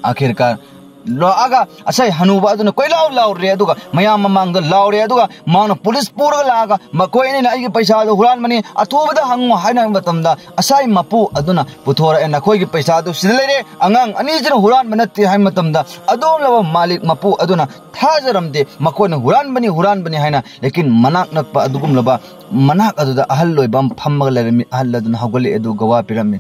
ꯑꯥꯈꯤꯔꯀꯥꯔ ꯂꯥꯛꯑꯒ ꯉꯁꯥꯏ ꯍꯅꯨꯕ ꯑꯗꯨꯅ ꯀꯣꯏꯂꯥꯎ ꯂꯥꯎꯔꯦ, ꯑꯗꯨꯒ ꯃꯌꯥꯝ ꯃꯃꯥꯡꯗ ꯂꯥꯎꯔꯦ, ꯑꯗꯨꯒ ꯃꯥꯅ ꯄꯨꯂꯤꯁ ꯄꯨꯔꯒ ꯂꯥꯛꯑꯒ, "ꯃꯈꯣꯏ ꯑꯅꯤꯅ ꯑꯩꯒꯤ ꯄꯩꯁꯥꯗꯨ ꯍꯨꯔꯥꯟꯕꯅꯤ, ꯑꯊꯨꯕꯗ ꯍꯪꯉꯨ" ꯍꯥꯏꯅ ꯍꯥꯏꯕ ꯃꯇꯝꯗ, ꯉꯁꯥꯏ ꯃꯄꯨ ꯑꯗꯨꯅ ꯄꯨꯊꯣꯔꯛꯑꯦ, "ꯅꯈꯣꯏꯒꯤ ꯄꯩꯁꯥꯗꯨ ꯁꯤꯗ ꯂꯩꯔꯦ, ꯑꯉꯥꯡ ꯑꯅꯤꯁꯤꯅ ꯍꯨꯔꯥꯟꯕ ꯅꯠꯇꯦ" ꯍꯥꯏꯕ ꯃꯇꯝꯗ, ꯑꯗꯨꯒꯨꯝꯂꯕ ꯃꯥꯂꯤꯛ ꯃꯄꯨ ꯑꯗꯨꯅ ꯊꯥꯖꯔꯝꯗꯦ꯫ ꯃꯈꯣꯏꯅ ꯍꯨꯔꯥꯟꯕꯅꯤ, ꯍꯨꯔꯥꯟꯕꯅꯤ ꯍꯥꯏꯅ, ꯂꯦꯀꯤꯟ ꯃꯅꯥꯛ ꯅꯛꯄ ꯑꯗꯨꯒꯨꯝꯂꯕ ꯃꯅꯥꯛ ꯑꯗꯨꯗ ꯑꯍꯜ ꯑꯣꯏꯕ ꯑꯃ ꯐꯝꯃꯒ ꯂꯩꯔꯝꯃꯤ꯫ ꯑꯍꯜ ꯑꯗꯨꯅ ꯍꯧꯒꯠꯂꯛꯑꯦ, ꯑꯗꯨ ꯒꯋꯥ ꯄꯤꯔꯝꯃꯤ꯫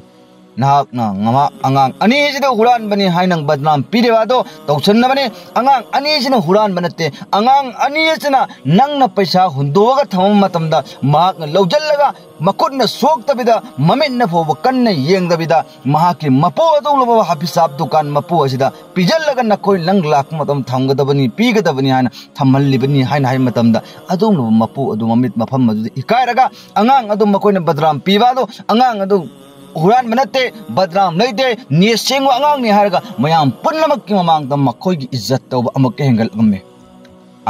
"ꯅꯍꯥꯛꯅ ꯉꯃꯥ-, ꯑꯉꯥꯡ ꯑꯅꯤꯁꯤꯗ ꯍꯨꯔꯥꯟꯕꯅꯤ ꯍꯥꯏꯅ ꯕꯗꯅꯥꯝ ꯄꯤꯔꯤꯕ ꯑꯗꯣ ꯇꯧꯁꯟꯅꯕꯅꯤ꯫ ꯑꯉꯥꯡ ꯑꯅꯤꯁꯤꯅ ꯍꯨꯔꯥꯟꯕ ꯅꯠꯇꯦ꯫ ꯑꯉꯥꯡ ꯑꯅꯤꯁꯤꯅ ꯅꯪꯅ ꯄꯩꯁꯥ ꯍꯨꯟꯗꯣꯛꯑꯒ ꯊꯝꯃꯕ ꯃꯇꯝꯗ ꯃꯍꯥꯛꯅ ꯂꯧꯁꯤꯜꯂꯒ ꯃꯈꯨꯠꯅ ꯁꯣꯛꯇꯕꯤꯗ, ꯃꯃꯤꯠꯅ ꯐꯥꯎꯕ ꯀꯟꯅ ꯌꯦꯡꯗꯕꯤꯗ, ꯃꯍꯥꯛꯀꯤ ꯃꯄꯨ ꯑꯗꯨꯒꯨꯝꯂꯕ ꯍꯥꯐꯤꯖ ꯁꯥꯍꯕ ꯗꯨꯀꯥꯟ ꯃꯄꯨ ꯑꯁꯤꯗ ꯄꯤꯖꯜꯂꯒ ꯅꯈꯣꯏ ꯅꯪ ꯂꯥꯛꯄ ꯃꯇꯝ ꯊꯝꯒꯗꯕꯅꯤ, ꯄꯤꯒꯗꯕꯅꯤ ꯍꯥꯏꯅ ꯊꯝꯍꯜꯂꯤꯕꯅꯤ" ꯍꯥꯏꯅ ꯍꯥꯏꯕ ꯃꯇꯝꯗ, ꯑꯗꯨꯒꯨꯝꯂꯕ ꯃꯄꯨ ꯑꯗꯨ ꯃꯃꯤꯠ ꯃꯐꯝ ꯑꯗꯨꯗ ꯏꯀꯥꯏꯔꯒ, ꯑꯉꯥꯡ ꯑꯗꯨ ꯃꯈꯣꯏꯅ ꯕꯗꯅꯥꯝ ꯄꯤꯕ ꯑꯗꯨ, ꯑꯉꯥꯡ ꯑꯗꯨ ꯍꯨꯔꯥꯟꯕ ꯅꯠꯇꯦ, ꯕꯗꯅꯥꯝ ꯂꯩꯇꯦ, ꯅꯤꯌꯠ ꯁꯦꯡꯕ ꯑꯉꯥꯡꯅꯤ ꯍꯥꯏꯔꯒ ꯃꯌꯥꯝ ꯄꯨꯝꯅꯃꯛꯀꯤ ꯃꯃꯥꯡꯗ ꯃꯈꯣꯏꯒꯤ ꯏꯖꯠ ꯇꯧꯕ ꯑꯃꯨꯛꯀ ꯍꯦꯟꯒꯠꯂꯝꯃꯤ꯫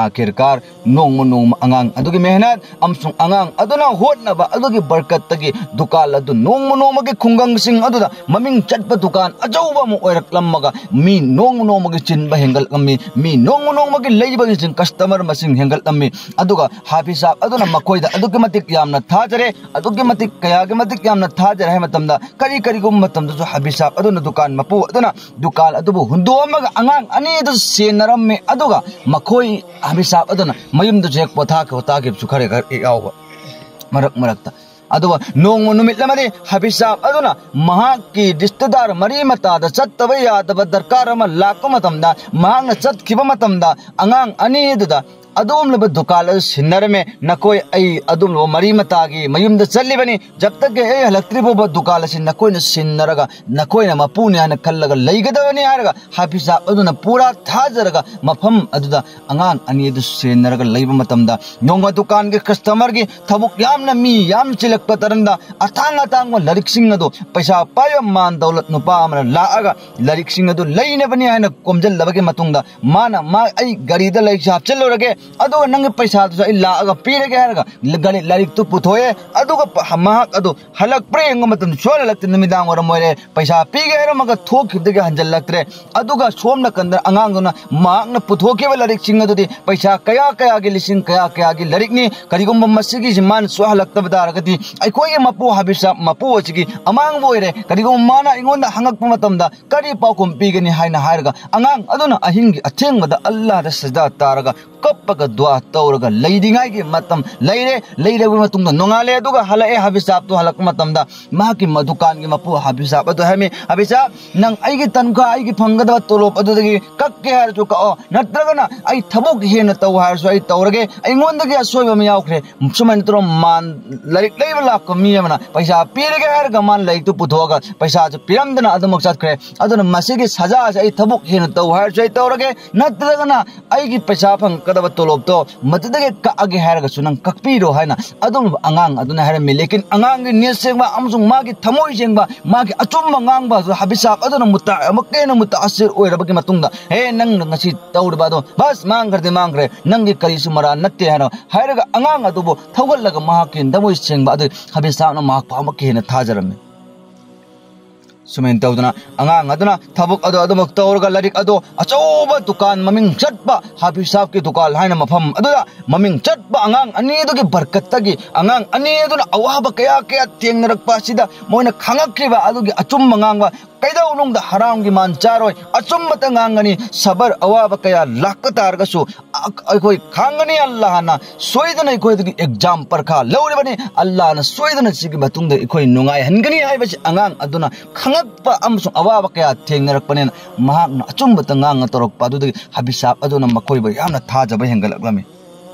ꯑꯥꯈꯤꯔꯀꯥꯔ ꯅꯣꯡꯃ ꯅꯣꯡꯃ ꯑꯉꯥꯡ ꯑꯗꯨꯒꯤ ꯃꯦꯍꯅꯠ ꯑꯃꯁꯨꯡ ꯑꯉꯥꯡ ꯑꯗꯨꯅ ꯍꯣꯠꯅꯕ ꯑꯗꯨꯒꯤ ꯕꯔꯀꯠꯇꯒꯤ ꯗꯨꯀꯥꯟ ꯑꯗꯨ ꯅꯣꯡꯃ ꯅꯣꯡꯃꯒꯤ ꯈꯨꯡꯒꯪꯁꯤꯡ ꯑꯗꯨꯗ ꯃꯃꯤꯡ ꯆꯠꯄ ꯗꯨꯀꯥꯟ ꯑꯆꯧꯕ ꯑꯃ ꯑꯣꯏꯔꯛꯂꯝꯃꯒ ꯃꯤ ꯅꯣꯡꯃ ꯅꯣꯡꯃꯒꯤ ꯆꯤꯟꯕ ꯍꯦꯟꯒꯠꯂꯝꯃꯤ, ꯃꯤ ꯅꯣꯡꯃ ꯅꯣꯡꯃꯒꯤ ꯂꯩꯕꯒꯤ ꯀꯁꯇꯃꯔ ꯃꯁꯤꯡ ꯍꯦꯟꯒꯠꯂꯝꯃꯤ꯫ ꯑꯗꯨꯒ ꯍꯥꯐꯤꯖ ꯁꯥꯍꯕ ꯑꯗꯨꯅ ꯃꯈꯣꯏꯗ ꯑꯗꯨꯛꯀꯤ ꯃꯇꯤꯛ ꯌꯥꯝꯅ ꯊꯥꯖꯔꯦ, ꯑꯗꯨꯛꯀꯤ ꯃꯇꯤꯛ ꯀꯌꯥꯒꯤ ꯃꯇꯤꯛ ꯌꯥꯝꯅ ꯊꯥꯖꯔꯦ ꯍꯥꯏ ꯃꯇꯝꯗ ꯀꯔꯤ ꯀꯔꯤꯒꯨꯝꯕ ꯃꯇꯝꯗꯁꯨ ꯍꯥꯐꯤꯖ ꯁꯥꯍꯕ ꯑꯗꯨꯅ ꯗꯨꯀꯥꯟ ꯃꯄꯨ ꯑꯗꯨꯅ ꯗꯨꯀꯥꯟ ꯑꯗꯨꯕꯨ ꯍꯨꯟꯗꯣꯛꯑꯝꯃꯒ ꯑꯉꯥꯡ ꯑꯅꯤ ꯑꯗꯨ ꯁꯦꯟꯅꯔꯝꯃꯤ꯫ ꯑꯗꯨꯒ ꯃꯈꯣꯏ ꯍꯥꯐꯤꯖ ꯁꯥꯍꯕ ꯑꯗꯨꯅ ꯃꯌꯨꯝꯗꯁꯨ ꯍꯦꯛ ꯄꯣꯊꯥꯈꯤ ꯄꯣꯊꯥꯈꯤꯕꯁꯨ ꯈꯔ ꯈꯔ ꯌꯥꯎꯕ ꯃꯔꯛ ꯃꯔꯛꯇ꯫ ꯑꯗꯨꯒ ꯅꯣꯡꯃ ꯅꯨꯃꯤꯠ ꯑꯃꯗꯤ ꯍꯥꯐꯤꯖ ꯁꯥꯍꯕ ꯑꯗꯨꯅ ꯃꯍꯥꯛꯀꯤ ꯔꯤꯁꯇꯦꯗꯥꯔ ꯃꯔꯤ ꯃꯇꯥꯗ ꯆꯠꯇꯕ ꯌꯥꯗꯕ ꯗꯔꯀꯥꯔ ꯑꯃ ꯂꯥꯛꯄ ꯃꯇꯝꯗ, ꯃꯍꯥꯛꯅ ꯆꯠꯈꯤꯕ ꯃꯇꯝꯗ ꯑꯉꯥꯡ ꯑꯅꯤ ꯑꯗꯨꯗ ꯑꯗꯨꯒꯨꯝꯂꯕ ꯗꯨꯀꯥꯟ ꯑꯗꯨ ꯁꯤꯟꯅꯔꯝꯃꯦ꯫ "ꯅꯈꯣꯏ ꯑꯩ ꯑꯗꯨꯒꯨꯝꯂꯕ ꯃꯔꯤ ꯃꯇꯥꯒꯤ ꯃꯌꯨꯝꯗ ꯆꯠꯂꯤꯕꯅꯤ, ꯖꯕ ꯇꯛ ꯀꯤ ꯑꯩ ꯍꯜꯂꯛꯇ꯭ꯔꯤ ꯐꯥꯎꯕ ꯗꯨꯀꯥꯟ ꯑꯁꯤ ꯅꯈꯣꯏꯅ ꯁꯤꯟꯅꯔꯒ ꯅꯈꯣꯏꯅ ꯃꯄꯨꯅꯤ ꯍꯥꯏꯅ ꯈꯜꯂꯒ ꯂꯩꯒꯗꯕꯅꯤ" ꯍꯥꯏꯔꯒ ꯍꯥꯐꯤꯖ ꯁꯥꯍꯕ ꯑꯗꯨꯅ ꯄꯨꯔꯥ ꯊꯥꯖꯔꯒ ꯃꯐꯝ ꯑꯗꯨꯗ ꯑꯉꯥꯡ ꯑꯅꯤ ꯑꯗꯨ ꯁꯦꯟꯅꯔꯒ ꯂꯩꯕ ꯃꯇꯝꯗ, ꯅꯣꯡꯃ ꯗꯨꯀꯥꯟꯒꯤ ꯀꯁꯇꯃꯔꯒꯤ ꯊꯕꯛ ꯌꯥꯝꯅ, ꯃꯤ ꯌꯥꯝꯅ ꯆꯤꯜꯂꯛꯄ ꯇꯔꯝꯗ ꯑꯇꯥꯡ ꯑꯇꯥꯡꯕ ꯂꯥꯏꯔꯤꯛꯁꯤꯡ ꯑꯗꯨ ꯄꯩꯁꯥ ꯄꯥꯏꯕ ꯃꯥꯟ ꯗꯧꯂꯠ ꯅꯨꯄꯥ ꯑꯃꯅ ꯂꯥꯛꯑꯒ ꯂꯥꯏꯔꯤꯛꯁꯤꯡ ꯑꯗꯨ ꯂꯩꯅꯕꯅꯤ ꯍꯥꯏꯅ ꯈꯣꯝꯖꯤꯜꯂꯕꯒꯤ ꯃꯇꯨꯡꯗ ꯃꯥꯅ, "ꯃꯥ, ꯑꯩ ꯒꯥꯔꯤꯗ ꯂꯥꯏꯔꯤꯛꯁꯦ ꯍꯥꯞꯆꯤꯜꯂꯨꯔꯒꯦ, ꯑꯗꯨꯒ ꯅꯪꯒꯤ ꯄꯩꯁꯥꯗꯨꯁꯨ ꯑꯩ ꯂꯥꯛꯑꯒ ꯄꯤꯔꯒꯦ" ꯍꯥꯏꯔꯒ ꯒꯥꯔꯤ, ꯂꯥꯏꯔꯤꯛꯇꯨ ꯄꯨꯊꯣꯛꯑꯦ꯫ ꯑꯗꯨꯒ ꯄ-, ꯃꯍꯥꯛ ꯑꯗꯨ ꯍꯜꯂꯛꯄ꯭ꯔꯥ ꯌꯦꯡꯕ ꯃꯇꯝꯗ ꯁꯨꯡꯍꯜ ꯍꯜꯂꯛꯇꯦ, ꯅꯨꯃꯤꯗꯥꯡ ꯋꯥꯏꯔꯝ ꯑꯣꯏꯔꯦ, ꯄꯩꯁꯥ ꯄꯤꯒꯦ ꯍꯥꯏꯔꯝꯃꯒ ꯊꯣꯛꯈꯤꯕꯗꯒꯤ ꯍꯟꯖꯜꯂꯛꯇ꯭ꯔꯦ꯫ ꯑꯗꯨꯒ ꯁꯣꯝ ꯅꯥꯀꯟꯗ ꯑꯉꯥꯡꯗꯨꯅ ꯃꯍꯥꯛꯅ ꯄꯨꯊꯣꯛꯈꯤꯕ ꯂꯥꯏꯔꯤꯛꯁꯤꯡ ꯑꯗꯨꯗꯤ ꯄꯩꯁꯥ ꯀꯌꯥ ꯀꯌꯥꯒꯤ, ꯂꯤꯁꯤꯡ ꯀꯌꯥ ꯀꯌꯥꯒꯤ ꯂꯥꯏꯔꯤꯛꯅꯤ꯫ ꯀꯔꯤꯒꯨꯝꯕ ꯃꯁꯤꯒꯤꯁꯤ ꯃꯥꯅ ꯁꯨꯍꯜꯂꯛꯇꯕ ꯇꯥꯔꯒꯗꯤ ꯑꯩꯈꯣꯏꯒꯤ ꯃꯄꯨ ꯍꯥꯐꯤꯖ ꯁꯥꯍꯕ ꯃꯄꯨ ꯑꯁꯤꯒꯤ ꯑꯃꯥꯡꯕ ꯑꯣꯏꯔꯦ꯫ ꯀꯔꯤꯒꯨꯝꯕ ꯃꯥꯅ ꯑꯩꯉꯣꯟꯗ ꯍꯪꯉꯛꯄ ꯃꯇꯝꯗ ꯀꯔꯤ ꯄꯥꯎꯈꯨꯝ ꯄꯤꯒꯅꯤ ꯍꯥꯏꯅ ꯍꯥꯏꯔꯒ ꯑꯉꯥꯡ ꯑꯗꯨꯅ ꯑꯍꯤꯡꯒꯤ ꯑꯊꯦꯡꯕꯗ ꯑꯜꯂꯥꯍꯗ ꯁꯖꯗꯥ ꯇꯥꯔꯒ ꯀꯞꯄꯒ ꯗꯨꯋꯥ ꯇꯧꯔꯒ ꯂꯩꯔꯤꯉꯩꯒꯤ ꯃꯇꯝ ꯂꯩꯔꯦ꯫ ꯂꯩꯔꯕ ꯃꯇꯨꯡꯗ ꯅꯣꯡꯉꯥꯜꯂꯦ꯫ ꯑꯗꯨꯒ ꯍꯜꯂꯛꯑꯦ, ꯍꯥꯐꯤꯖ ꯁꯥꯍꯕꯇꯣ ꯍꯜꯂꯛꯄ ꯃꯇꯝꯗ ꯃꯍꯥꯛꯀꯤ ꯃ-, ꯗꯨꯀꯥꯟꯒꯤ ꯃꯄꯨ ꯍꯥꯐꯤꯖ ꯁꯥꯍꯕ ꯑꯗꯨ ꯍꯥꯏꯔꯝꯃꯤ, "ꯍꯥꯐꯤꯖ ꯁꯥꯍꯕ, ꯅꯪ ꯑꯩꯒꯤ ꯇꯟꯈ꯭ꯋꯥ, ꯑꯩꯒꯤ ꯐꯪꯒꯗꯕ ꯇꯣꯂꯣꯞ ꯑꯗꯨꯗꯒꯤ ꯀꯛꯀꯦ ꯍꯥꯏꯔꯁꯨ ꯀꯛꯑꯣ, ꯅꯠꯇ꯭ꯔꯒꯅ ꯑꯩ ꯊꯕꯛ ꯍꯦꯟꯅ ꯇꯧ ꯍꯥꯏꯔꯁꯨ ꯑꯩ ꯇꯧꯔꯒꯦ, ꯑꯩꯉꯣꯟꯗꯒꯤ ꯑꯁꯣꯏꯕ ꯑꯃ ꯌꯥꯎꯈ꯭ꯔꯦ"꯫ ꯁꯨꯃꯥꯏꯅ ꯇꯧꯔ ꯃꯥꯟ ꯂꯥꯏꯔꯤꯛ ꯂꯩꯕ ꯂꯥꯛꯄ ꯃꯤ ꯑꯃꯅ ꯄꯩꯁꯥ ꯄꯤꯔꯒꯦ ꯍꯥꯏꯔꯒ ꯃꯥꯅ ꯂꯥꯏꯔꯤꯛꯇꯨ ꯄꯨꯊꯣꯛꯑꯒ ꯄꯩꯁꯥꯁꯨ ꯄꯤꯔꯝꯗꯅ ꯑꯗꯨꯃꯛ ꯆꯠꯈ꯭ꯔꯦ꯫ ꯑꯗꯨꯅ ꯃꯁꯤꯒꯤ ꯁꯖꯥꯁꯦ ꯑꯩ ꯊꯕꯛ ꯍꯦꯟꯅ ꯇꯧ ꯍꯥꯏꯔꯁꯨ ꯑꯩ ꯇꯧꯔꯒꯦ, ꯅꯠꯇ꯭ꯔꯒꯅ ꯑꯩꯒꯤ ꯄꯩꯁꯥ ꯐꯪꯉꯛꯀꯗꯕ ꯇꯣꯂꯣꯞꯇꯣ ꯃꯗꯨꯗꯒꯤ ꯀꯛꯑꯒꯦ ꯍꯥꯏꯔꯒꯁꯨ ꯅꯪ ꯀꯛꯄꯤꯔꯣ" ꯍꯥꯏꯅ ꯑꯗꯨꯒꯨꯝꯕ ꯑꯉꯥꯡ ꯑꯗꯨꯅ ꯍꯥꯏꯔꯝꯃꯤ꯫ ꯂꯦꯀꯤꯟ ꯑꯉꯥꯡꯒꯤ ꯅꯤꯌꯠ ꯁꯦꯡꯕ ꯑꯃꯁꯨꯡ ꯃꯥꯒꯤ ꯊꯃꯣꯏ ꯁꯦꯡꯕ, ꯃꯥꯒꯤ ꯑꯆꯨꯝꯕ ꯉꯥꯡꯕ ꯑꯗꯨ ꯍꯥꯐꯤꯖ ꯁꯥꯍꯕ ꯑꯗꯨꯅ ꯃꯨꯇꯥ-, ꯑꯃꯨꯛꯀ ꯍꯦꯟꯅ ꯃꯨꯇꯥꯁꯤꯔ ꯑꯣꯏꯔꯕꯒꯤ ꯃꯇꯨꯡꯗ, "ꯍꯦ, ꯅꯪꯅ ꯉꯁꯤ ꯇꯧꯔꯤꯕ ꯑꯗꯣ ꯕꯁ ꯃꯥꯡꯈ꯭ꯔꯗꯤ ꯃꯥꯡꯈ꯭ꯔꯦ, ꯅꯪꯒꯤ ꯀꯔꯤꯁꯨ ꯃꯔꯥ ꯅꯠꯇꯦ" ꯍꯥꯏꯅ ꯍꯥꯏꯔꯒ ꯑꯉꯥꯡ ꯑꯗꯨꯕꯨ ꯊꯧꯒꯠꯂꯒ ꯃꯍꯥꯛꯀꯤ ꯊꯃꯣꯏ ꯁꯦꯡꯕ ꯑꯗꯨ ꯍꯥꯐꯤꯖ ꯁꯥꯍꯕꯅ ꯃꯍꯥꯛꯄꯨ ꯑꯃꯨꯛꯀ ꯍꯦꯟꯅ ꯊꯥꯖꯔꯝꯃꯤ꯫ ꯁꯨꯃꯥꯏꯅ ꯇꯧꯗꯅ ꯑꯉꯥꯡ ꯑꯗꯨꯅ ꯊꯕꯛ ꯑꯗꯨ ꯑꯗꯨꯃꯛ ꯇꯧꯔꯒ ꯂꯥꯏꯔꯤꯛ ꯑꯗꯨ ꯑꯆꯧꯕ ꯗꯨꯀꯥꯟ, ꯃꯃꯤꯡ ꯆꯠꯄ ꯍꯥꯐꯤꯖ ꯁꯥꯍꯕꯀꯤ ꯗꯨꯀꯥꯟ ꯍꯥꯏꯅ ꯃꯐꯝ ꯑꯗꯨꯗ ꯃꯃꯤꯡ ꯆꯠꯄ ꯑꯉꯥꯡ ꯑꯅꯤ ꯑꯗꯨꯒꯤ ꯕꯔꯀꯠꯇꯒꯤ, ꯑꯉꯥꯡ ꯑꯅꯤ ꯑꯗꯨꯅ ꯑꯋꯥꯕ ꯀꯌꯥ ꯀꯌꯥ ꯊꯦꯡꯅꯔꯛꯄ ꯑꯁꯤꯗ ꯃꯣꯏꯅ ꯈꯪꯉꯛꯈꯤꯕ ꯑꯗꯨꯒꯤ ꯑꯆꯨꯝꯕ ꯉꯥꯡꯕ, ꯀꯩꯗꯧꯅꯨꯡꯗ ꯍꯔꯥꯝꯒꯤ ꯃꯥꯟ ꯆꯥꯔꯣꯏ, ꯑꯆꯨꯝꯕꯇ ꯉꯥꯡꯒꯅꯤ꯫ ꯁꯕꯔ, ꯑꯋꯥꯕ ꯀꯌꯥ ꯂꯥꯛꯄ ꯇꯥꯔꯒꯁꯨ ꯑ-, ꯑꯩꯈꯣꯏ ꯈꯥꯡꯒꯅꯤ꯫ ꯑꯜꯂꯥꯍꯅ ꯁꯣꯏꯗꯅ ꯑꯩꯈꯣꯏꯗꯒꯤ ꯑꯦꯛꯖꯥꯝ ꯄꯔꯈꯥ ꯂꯧꯔꯤꯕꯅꯤ꯫ ꯑꯜꯂꯥꯍꯅ ꯁꯣꯏꯗꯅ ꯁꯤꯒꯤ ꯃꯇꯨꯡꯗ ꯑꯩꯈꯣꯏ ꯅꯨꯡꯉꯥꯏꯍꯟꯒꯅꯤ ꯍꯥꯏꯕꯁꯤ ꯑꯉꯥꯡ ꯑꯗꯨꯅ ꯈꯪꯉꯛꯄ ꯑꯃꯁꯨꯡ ꯑꯋꯥꯕ ꯀꯌꯥ ꯊꯦꯡꯅꯔꯛꯄꯅꯤꯅ ꯃꯍꯥꯛꯅ ꯑꯆꯨꯝꯕꯇ ꯉꯥꯡꯉ ꯇꯧꯔꯛꯄ ꯑꯗꯨꯗꯒꯤ ꯍꯥꯐꯤꯖ ꯁꯥꯍꯕ ꯑꯗꯨꯅ ꯃꯈꯣꯏꯕꯨ ꯌꯥꯝꯅ ꯊꯥꯖꯕ ꯍꯦꯟꯒꯠꯂꯛꯂꯝꯃꯤ꯫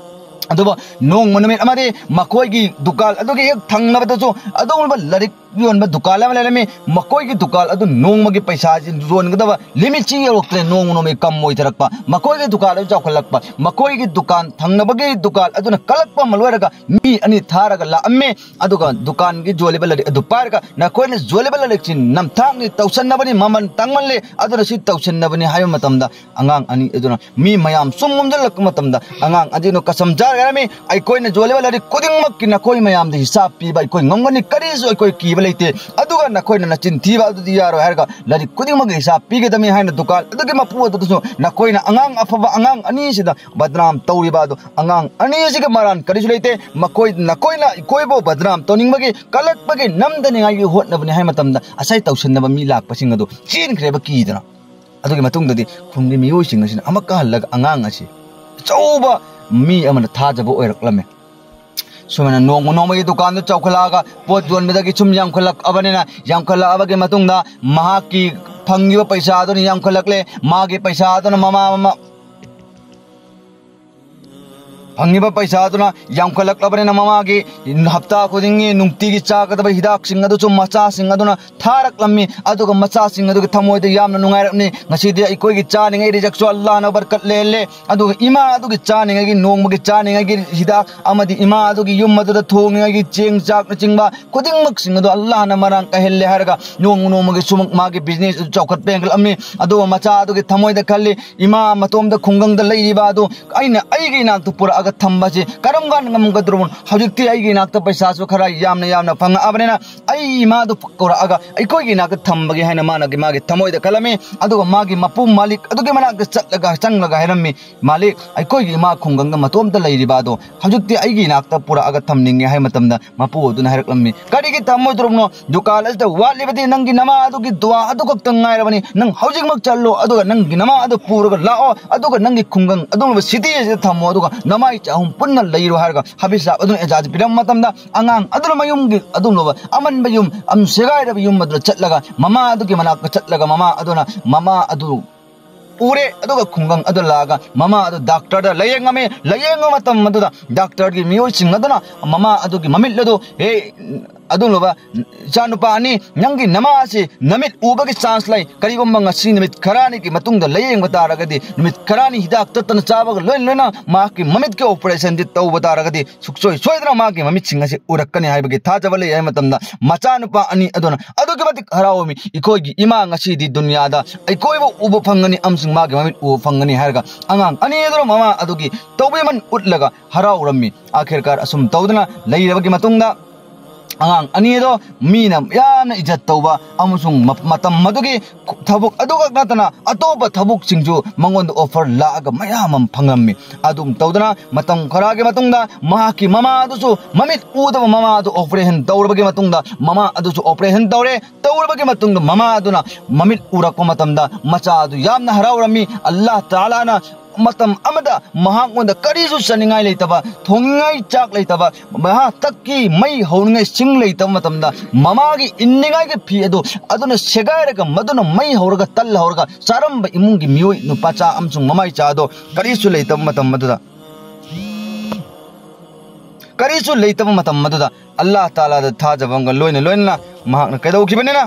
ꯑꯗꯨꯕꯨ ꯅꯣꯡꯃ ꯅꯨꯃꯤꯠ ꯑꯃꯗꯤ ꯃꯈꯣꯏꯒꯤ ꯗꯨꯀꯥꯟ ꯑꯗꯨꯒꯤ ꯍꯦꯛ ꯊꯪꯅꯕꯗꯁꯨ ꯑꯗꯨꯒꯨꯝꯂꯕ ꯂꯥꯏꯔꯤꯛ ꯌꯣꯟꯕ ꯗꯨꯀꯥꯟ ꯑꯃ ꯂꯩꯔꯝꯃꯤ꯫ ꯃꯈꯣꯏꯒꯤ ꯗꯨꯀꯥꯟ ꯑꯗꯨ ꯅꯣꯡꯃꯒꯤ ꯄꯩꯁꯥꯁꯤ ꯌꯣꯟꯒꯗꯕ ꯂꯤꯃꯤꯠꯁꯤ ꯌꯧꯔꯛꯇ꯭ꯔꯦ, ꯅꯣꯡꯃ ꯅꯣꯡꯃꯒꯤ ꯀꯝ ꯑꯣꯏꯊꯔꯛꯄ, ꯃꯈꯣꯏꯒꯤ ꯗꯨꯀꯥꯟ ꯑꯗꯨ ꯆꯥꯎꯈꯠꯂꯛꯄ, ꯃꯈꯣꯏꯒꯤ ꯗꯨꯀꯥꯟ ꯊꯪꯅꯕꯒꯤ ꯗꯨꯀꯥꯟ ꯑꯗꯨꯅ ꯀꯜꯂꯛꯄ ꯑꯃ ꯂꯣꯏꯔꯒ ꯃꯤ ꯑꯅꯤ ꯊꯥꯔꯒ ꯂꯥꯛꯑꯝꯃꯦ꯫ ꯑꯗꯨꯒ ꯗꯨꯀꯥꯟꯒꯤ ꯌꯣꯜꯂꯤꯕ ꯂꯥꯏꯔꯤꯛ ꯑꯗꯨ ꯄꯥꯏꯔꯒ, "ꯅꯈꯣꯏꯅ ꯌꯣꯜꯂꯤꯕ ꯂꯥꯏꯔꯤꯛꯁꯤ ꯅꯝꯊꯥꯛꯅꯤ, ꯇꯧꯁꯟꯅꯕꯅꯤ, ꯃꯃꯜ ꯇꯥꯡꯃꯜꯂꯦ, ꯑꯗꯨꯅ ꯁꯤ ꯇꯧꯁꯟꯅꯕꯅꯤ" ꯍꯥꯏꯕ ꯃꯇꯝꯗ, ꯑꯉꯥꯡ ꯑꯅꯤ ꯑꯗꯨꯅ ꯃꯤ ꯃꯌꯥꯝ ꯁꯨꯝ ꯈꯣꯝꯖꯤꯜꯂꯛꯄ ꯃꯇꯝꯗ ꯑꯉꯥꯡ ꯑꯅꯤꯗꯨꯅ ꯀꯁꯝ ꯆꯥꯔꯒ ꯍꯥꯏꯔꯝꯃꯤ, "ꯑꯩꯈꯣꯏꯅ ꯌꯣꯜꯂꯤꯕ ꯂꯥꯏꯔꯤꯛ ꯈꯨꯗꯤꯡꯃꯛꯀꯤ ꯅꯈꯣꯏ ꯃꯌꯥꯝꯗ ꯍꯤꯁꯥꯕ ꯄꯤꯕ ꯑꯩꯈꯣꯏ ꯉꯝꯒꯅꯤ, ꯀꯔꯤꯁꯨ ꯑꯩꯈꯣꯏ ꯀꯤꯕ ꯂꯩꯇꯦ, ꯑꯗꯨꯒ ꯅꯈꯣꯏꯅ ꯅꯆꯤꯟ ꯊꯤꯕ ꯑꯗꯨꯗꯤ ꯌꯥꯔꯣꯏ" ꯍꯥꯏꯔꯒ ꯂꯥꯏꯔꯤꯛ ꯈꯨꯗꯤꯡꯃꯛꯀꯤ ꯍꯤꯁꯥꯕ ꯄꯤꯒꯗꯕꯅꯤ ꯍꯥꯏꯅ ꯗꯨꯀꯥꯟ ꯑꯗꯨꯒꯤ ꯃꯄꯨ ꯑꯗꯨꯗꯁꯨ, "ꯅꯈꯣꯏꯅ ꯑꯉꯥꯡ ꯑꯐꯕ ꯑꯉꯥꯡ ꯑꯅꯤꯁꯤꯗ ꯕꯗꯅꯥꯝ ꯇꯧꯔꯤꯕ ꯑꯗꯨ ꯑꯉꯥꯡ ꯑꯅꯤꯁꯤꯒꯤ ꯃꯔꯥꯟ ꯀꯔꯤꯁꯨ ꯂꯩꯇꯦ, ꯃꯈꯣꯏ, ꯅꯈꯣꯏꯅ ꯑꯩꯈꯣꯏꯕꯨ ꯕꯗꯅꯥꯝ ꯇꯧꯅꯤꯡꯕꯒꯤ, ꯀꯜꯂꯛꯄꯒꯤ, ꯅꯝꯊꯅꯤꯡꯉꯥꯏꯒꯤ ꯍꯣꯠꯅꯕꯅꯤ" ꯍꯥꯏꯕ ꯃꯇꯝꯗ ꯉꯁꯥꯏ ꯇꯧꯁꯤꯟꯅꯕ ꯃꯤ ꯂꯥꯛꯄꯁꯤꯡ ꯑꯗꯨ ꯆꯦꯟꯈ꯭ꯔꯦꯕ ꯀꯤꯗꯅ꯫ ꯑꯗꯨꯒꯤ ꯃꯇꯨꯡꯗꯗꯤ ꯈꯨꯟꯒꯤ ꯃꯤꯑꯣꯏꯁꯤꯡ ꯑꯁꯤꯅ ꯑꯃꯨꯛꯀ ꯍꯜꯂꯒ ꯑꯉꯥꯡ ꯑꯁꯤ ꯑꯆꯧꯕ ꯃꯤ ꯑꯃꯅ ꯊꯥꯖꯕ ꯑꯣꯏꯔꯛꯂꯝꯃꯦ꯫ ꯁꯨꯃꯥꯏꯅ ꯅꯣꯡꯃ ꯅꯣꯡꯃꯒꯤ ꯗꯨꯀꯥꯟꯗꯨ ꯆꯥꯎꯈꯠꯂꯛꯑꯒ ꯄꯣꯠ ꯌꯣꯟꯕꯗꯒꯤ ꯁꯨꯝ ꯌꯥꯝꯈꯠꯂꯛꯑꯕꯅꯤꯅ, ꯌꯥꯝꯈꯠꯂꯛꯑꯕꯒꯤ ꯃꯇꯨꯡꯗ ꯃꯍꯥꯛꯀꯤ ꯐꯪꯉꯤꯕ ꯄꯩꯁꯥ ꯑꯗꯨꯅ ꯌꯥꯝꯈꯠꯂꯛꯂꯦ꯫ ꯃꯥꯒꯤ ꯄꯩꯁꯥ ꯑꯗꯨꯅ ꯃꯃꯥ ꯃꯃꯥ ꯐꯪꯉꯤꯕ ꯄꯩꯁꯥꯗꯨꯅ ꯌꯥꯝꯈꯠꯂꯛꯂꯕꯅꯤꯅ, ꯃꯃꯥꯒꯤ ꯍꯞꯇꯥ ꯈꯨꯗꯤꯡꯒꯤ ꯅꯨꯡꯇꯤꯒꯤ ꯆꯥꯒꯗꯕ ꯍꯤꯗꯥꯛꯁꯤꯡ ꯑꯗꯨꯁꯨ ꯃꯆꯥꯁꯤꯡ ꯑꯗꯨꯅ ꯊꯥꯔꯛꯂꯝꯃꯤ꯫ ꯑꯗꯨꯒ ꯃꯆꯥꯁꯤꯡ ꯑꯗꯨꯒꯤ ꯊꯃꯣꯏꯗ ꯌꯥꯝꯅ ꯅꯨꯡꯉꯥꯏꯔꯛꯂꯤ꯫ ꯉꯁꯤꯗꯤ ꯑꯩꯈꯣꯏꯒꯤ ꯆꯥꯅꯤꯡꯉꯥꯏ ꯔꯤꯖꯛꯁꯨ ꯑꯜꯂꯥꯍꯅ ꯕꯔꯀꯠ ꯂꯩꯍꯜꯂꯦ꯫ ꯑꯗꯨꯒ ꯏꯃꯥ ꯑꯗꯨꯒꯤ ꯆꯥꯅꯤꯡꯉꯥꯏꯒꯤ, ꯅꯣꯡꯃꯒꯤ ꯆꯥꯅꯤꯡꯉꯥꯏꯒꯤ ꯍꯤꯗꯥꯛ ꯑꯃꯗꯤ ꯏꯃꯥ ꯑꯗꯨꯒꯤ ꯌꯨꯝ ꯑꯗꯨꯗ ꯊꯣꯡꯅꯤꯡꯉꯥꯏꯒꯤ ꯆꯦꯡ ꯆꯥꯛꯅꯆꯤꯡꯕ ꯈꯨꯗꯤꯡꯃꯛꯁꯤꯡ ꯑꯗꯨ ꯑꯜꯂꯥꯍꯅ ꯃꯔꯥꯡ ꯀꯥꯏꯍꯜꯂꯦ ꯍꯥꯏꯔꯒ, ꯅꯣꯡꯃ ꯅꯣꯡꯃꯒꯤ ꯁꯨꯃꯛ ꯃꯥꯒꯤ ꯕꯤꯖꯤꯅꯦꯁ ꯑꯗꯨ ꯆꯥꯎꯈꯠꯄ ꯍꯦꯟꯒꯠꯂꯝꯃꯤ꯫ ꯑꯗꯨꯒ ꯃꯆꯥ ꯑꯗꯨꯒꯤ ꯊꯃꯣꯏꯗ ꯈꯜꯂꯤ, ꯏꯃꯥ ꯃꯇꯣꯝꯗ ꯈꯨꯡꯒꯪꯗ ꯂꯩꯔꯤꯕ ꯑꯗꯨ ꯑꯩꯅ ꯑꯩꯒꯤ ꯏꯅꯥꯛꯇ ꯄꯨꯔꯛꯑꯒ ꯊꯝꯕꯁꯤ ꯀꯔꯝ ꯀꯥꯟꯗ ꯉꯝꯒꯗꯧꯔꯕꯅꯣ? ꯍꯧꯖꯤꯛꯇꯤ ꯑꯩꯒꯤ ꯏꯅꯥꯛꯇ ꯄꯩꯁꯥꯁꯨ ꯈꯔ ꯌꯥꯝꯅ ꯌꯥꯝꯅ ꯐꯪꯉꯛꯑꯕꯅꯤꯅ, ꯑꯩ ꯏꯃꯥꯗꯨ ꯀꯧꯔꯛꯑꯒ ꯑꯩꯈꯣꯏꯒꯤ ꯏꯅꯥꯛꯇ ꯊꯝꯕꯒꯦ ꯍꯥꯏꯅ ꯃꯥꯅꯒꯤ ꯃꯥꯒꯤ ꯊꯃꯣꯏꯗ ꯈꯜꯂꯝꯃꯤ꯫ ꯑꯗꯨꯒ ꯃꯥꯒꯤ ꯃꯄꯨ ꯃꯥꯂꯤꯛ ꯑꯗꯨꯒꯤ ꯃꯅꯥꯛꯇ ꯆꯠꯂꯒ, ꯆꯪꯂꯒ ꯍꯥꯏꯔꯝꯃꯤ, "ꯃꯥꯂꯤꯛ, ꯑꯩꯈꯣꯏꯒꯤ ꯏꯃꯥ ꯈꯨꯡꯒꯪꯗ ꯃꯇꯣꯝꯇ ꯂꯩꯔꯤꯕ ꯑꯗꯣ ꯍꯧꯖꯤꯛꯇꯤ ꯑꯩꯒꯤ ꯏꯅꯥꯛꯇ ꯄꯨꯔꯛꯑꯒ ꯊꯝꯅꯤꯡꯉꯦ" ꯍꯥꯏ ꯃꯇꯝꯗ, ꯃꯄꯨ ꯑꯗꯨꯅ ꯍꯥꯏꯔꯛꯂꯝꯃꯤ, "ꯀꯔꯤꯒꯤ ꯊꯝꯃꯣꯏꯗ꯭ꯔꯣꯕꯅꯣ? ꯗꯨꯀꯥꯟ ꯑꯁꯤꯗ ꯋꯥꯠꯂꯤꯕꯗꯤ ꯅꯪꯒꯤ ꯅꯃꯥ ꯑꯗꯨꯒꯤ ꯗꯨꯋꯥ ꯑꯗꯨ ꯈꯛꯇ ꯉꯥꯏꯔꯕꯅꯤ꯫ ꯅꯪ ꯍꯧꯖꯤꯛꯃꯛ ꯆꯠꯂꯣ, ꯑꯗꯨꯒ ꯅꯪꯒꯤ ꯅꯃꯥ ꯑꯗꯨ ꯄꯨꯔꯒ ꯂꯥꯛꯑꯣ, ꯑꯗꯨꯒ ꯅꯪꯒꯤ ꯈꯨꯡꯒꯪ ꯑꯗꯨꯒꯨꯝꯂꯕ ꯁꯤꯇꯤ ꯑꯁꯤꯗ ꯊꯝꯃꯣ, ꯑꯗꯨꯒ ꯅꯃꯥ ꯏꯆꯥ ꯑꯍꯨꯝ ꯄꯨꯟꯅ ꯂꯩꯔꯣ" ꯍꯥꯏꯔꯒ ꯍꯥꯐꯤꯖ ꯁꯥꯍꯕ ꯑꯗꯨꯅ ꯏꯖꯥꯖ ꯄꯤꯔꯝꯕ ꯃꯇꯝꯗ, ꯑꯉꯥꯡ ꯑꯗꯨꯅ ꯃꯌꯨꯝꯒꯤ ꯑꯗꯨꯒꯨꯝꯂꯕ ꯑꯃꯟꯕ ꯌꯨꯝ, ꯑꯝ, ꯁꯦꯒꯥꯏꯔꯕ ꯌꯨꯝ ꯑꯗꯨꯗ ꯆꯠꯂꯒ, ꯃꯃꯥ ꯑꯗꯨꯒꯤ ꯃꯅꯥꯛꯇ ꯆꯠꯂꯒ, ꯃꯃꯥ ꯑꯗꯨꯅ ꯃꯃꯥ ꯑꯗꯨ ꯎꯔꯦ꯫ ꯑꯗꯨꯒ ꯈꯨꯡꯒꯪ ꯑꯗꯨ ꯂꯥꯛꯑꯒ ꯃꯃꯥ ꯑꯗꯨ ꯗꯥꯛꯇꯔꯗ ꯂꯥꯌꯦꯡꯉꯝꯃꯤ꯫ ꯂꯥꯌꯦꯡꯕ ꯃꯇꯝ ꯑꯗꯨꯗ ꯗꯥꯛꯇꯔꯒꯤ ꯃꯤꯑꯣꯏꯁꯤꯡ ꯑꯗꯨꯅ ꯃꯃꯥ ꯑꯗꯨꯒꯤ ꯃꯃꯤꯠ ꯑꯗꯨ, "ꯍꯦ, ꯑꯗꯨꯒꯨꯝꯂꯕ ꯏꯆꯥꯅꯨꯄꯥ ꯑꯅꯤ, ꯅꯪꯒꯤ ꯅꯃꯥ ꯑꯁꯤ ꯅꯃꯤꯠ ꯎꯕꯒꯤ ꯆꯥꯟꯁ ꯂꯩ꯫ ꯀꯔꯤꯒꯨꯝꯕ ꯉꯁꯤ ꯅꯨꯃꯤꯠ ꯈꯔꯅꯤꯒꯤ ꯃꯇꯨꯡꯗ ꯂꯥꯌꯦꯡꯕ ꯇꯥꯔꯒꯗꯤ, ꯅꯨꯃꯤꯠ ꯈꯔꯅꯤ ꯍꯤꯗꯥꯛ ꯇꯠꯇꯅ ꯆꯥꯕꯒ ꯂꯣꯏꯅ ꯂꯣꯏꯅ ꯃꯍꯥꯛꯀꯤ ꯃꯃꯤꯠꯀꯤ ꯑꯣꯄꯔꯦꯁꯟꯗꯤ ꯇꯧꯕ ꯇꯥꯔꯒꯗꯤ, ꯁꯨꯛꯁꯣꯏ ꯁꯣꯏꯗꯅ ꯃꯥꯒꯤ ꯃꯃꯤꯠꯁꯤꯡ ꯑꯁꯤ ꯎꯔꯛꯀꯅꯤ" ꯍꯥꯏꯕꯒꯤ ꯊꯥꯖꯕ ꯂꯩ ꯍꯥꯏꯕ ꯃꯇꯝꯗ, ꯃꯆꯥꯅꯨꯄꯥ ꯑꯅꯤ ꯑꯗꯨꯅ ꯑꯗꯨꯛꯀꯤ ꯃꯇꯤꯛ ꯍꯔꯥꯎꯔꯝꯃꯤ꯫ "ꯑꯩꯈꯣꯏꯒꯤ ꯏꯃꯥ ꯉꯁꯤꯗꯤ ꯗꯨꯅꯤꯌꯥꯗ ꯑꯩꯈꯣꯏꯕꯨ ꯎꯕ ꯐꯪꯒꯅꯤ ꯑꯃꯁꯨꯡ ꯃꯥꯒꯤ ꯃꯃꯤꯠ ꯎꯕ ꯐꯪꯒꯅꯤ" ꯍꯥꯏꯔꯒ, ꯑꯉꯥꯡ ꯑꯅꯤ ꯑꯗꯨꯅ ꯃꯃꯥ ꯑꯗꯨꯒꯤ ꯇꯧꯕꯤꯃꯜ ꯎꯠꯂꯒ ꯍꯔꯥꯎꯔꯝꯃꯤ꯫ ꯑꯥꯈꯤꯔꯀꯥꯔ ꯑꯁꯨꯝ ꯇꯧꯗꯨꯅ ꯂꯩꯔꯕꯒꯤ ꯃꯇꯨꯡꯗ, ꯑꯉꯥꯡ ꯑꯅꯤ ꯑꯗꯣ ꯃꯤꯅ ꯌꯥꯝꯅ ꯏꯖꯠ ꯇꯧꯕ ꯑꯃꯁꯨꯡ ꯃ-, ꯃꯇꯝ ꯃꯗꯨꯒꯤ ꯊꯕꯛ ꯑꯗꯨꯈꯛ ꯅꯠꯇꯅ ꯑꯇꯣꯞꯄ ꯊꯕꯛꯁꯤꯡꯁꯨ ꯃꯉꯣꯟꯗ ꯑꯣꯐꯔ ꯂꯥꯛꯑꯒ ꯃꯌꯥꯝ ꯑꯃ ꯐꯪꯂꯝꯃꯤ꯫ ꯑꯗꯨꯝ ꯇꯧꯗꯅ ꯃꯇꯝ ꯈꯔꯒꯤ ꯃꯇꯨꯡꯗ ꯃꯍꯥꯛꯀꯤ ꯃꯃꯥ ꯑꯗꯨꯁꯨ, ꯃꯃꯤꯠ ꯎꯗꯕ ꯃꯃꯥ ꯑꯗꯨ ꯑꯣꯄꯔꯦꯁꯟ ꯇꯧꯔꯕꯒꯤ ꯃꯇꯨꯡꯗ, ꯃꯃꯥ ꯑꯗꯨꯁꯨ ꯑꯣꯄꯔꯦꯁꯟ ꯇꯧꯔꯦ꯫ ꯇꯧꯔꯕꯒꯤ ꯃꯇꯨꯡꯗ ꯃꯃꯥ ꯑꯗꯨꯅ ꯃꯃꯤꯠ ꯎꯔꯛꯄ ꯃꯇꯝꯗ ꯃꯆꯥ ꯑꯗꯨ ꯌꯥꯝꯅ ꯍꯔꯥꯎꯔꯝꯃꯤ꯫ ꯑꯜꯂꯥꯍ ꯇꯥꯂꯥꯅ ꯃꯇꯝ ꯑꯃꯗ ꯃꯍꯥꯛꯉꯣꯟꯗ ꯀꯔꯤꯁꯨ ꯆꯥꯅꯤꯡꯉꯥꯏ ꯂꯩꯇꯕ, ꯊꯣꯡꯅꯤꯡꯉꯥꯏ ꯆꯥꯛ ꯂꯩꯇꯕ, ꯃꯍꯥꯛ ꯇꯛꯀꯤ ꯃꯩ ꯍꯧꯅꯤꯡꯉꯥꯏ ꯁꯤꯡ ꯂꯩꯇꯕ ꯃꯇꯝꯗ, ꯃꯃꯥꯒꯤ ꯏꯟꯅꯤꯡꯉꯥꯏꯒꯤ ꯐꯤ ꯑꯗꯨ ꯑꯗꯨꯅ ꯁꯦꯒꯥꯏꯔꯒ, ꯃꯗꯨꯅ ꯃꯩ ꯍꯧꯔꯒ, ꯇꯜ ꯍꯧꯔꯒ ꯆꯥꯔꯝꯕ ꯏꯃꯨꯡꯒꯤ ꯃꯤꯑꯣꯏ ꯅꯨꯄꯥꯆꯥ ꯑꯃꯁꯨꯡ ꯃꯃꯥꯏꯆꯥ ꯑꯗꯣ ꯀꯔꯤꯁꯨ ꯂꯩꯇꯕ ꯃꯇꯝ ꯑꯗꯨꯗ, ꯀꯔꯤꯁꯨ ꯂꯩꯇꯕ ꯃꯇꯝ ꯑꯗꯨꯗ ꯑꯜꯂꯥꯍ ꯇꯥꯂꯥꯗ ꯊꯥꯖꯕ ꯑꯃꯒ ꯂꯣꯏꯅ ꯂꯣꯏꯅꯅ ꯃꯍꯥꯛꯅ ꯀꯩꯗꯧꯈꯤꯕꯅꯤꯅ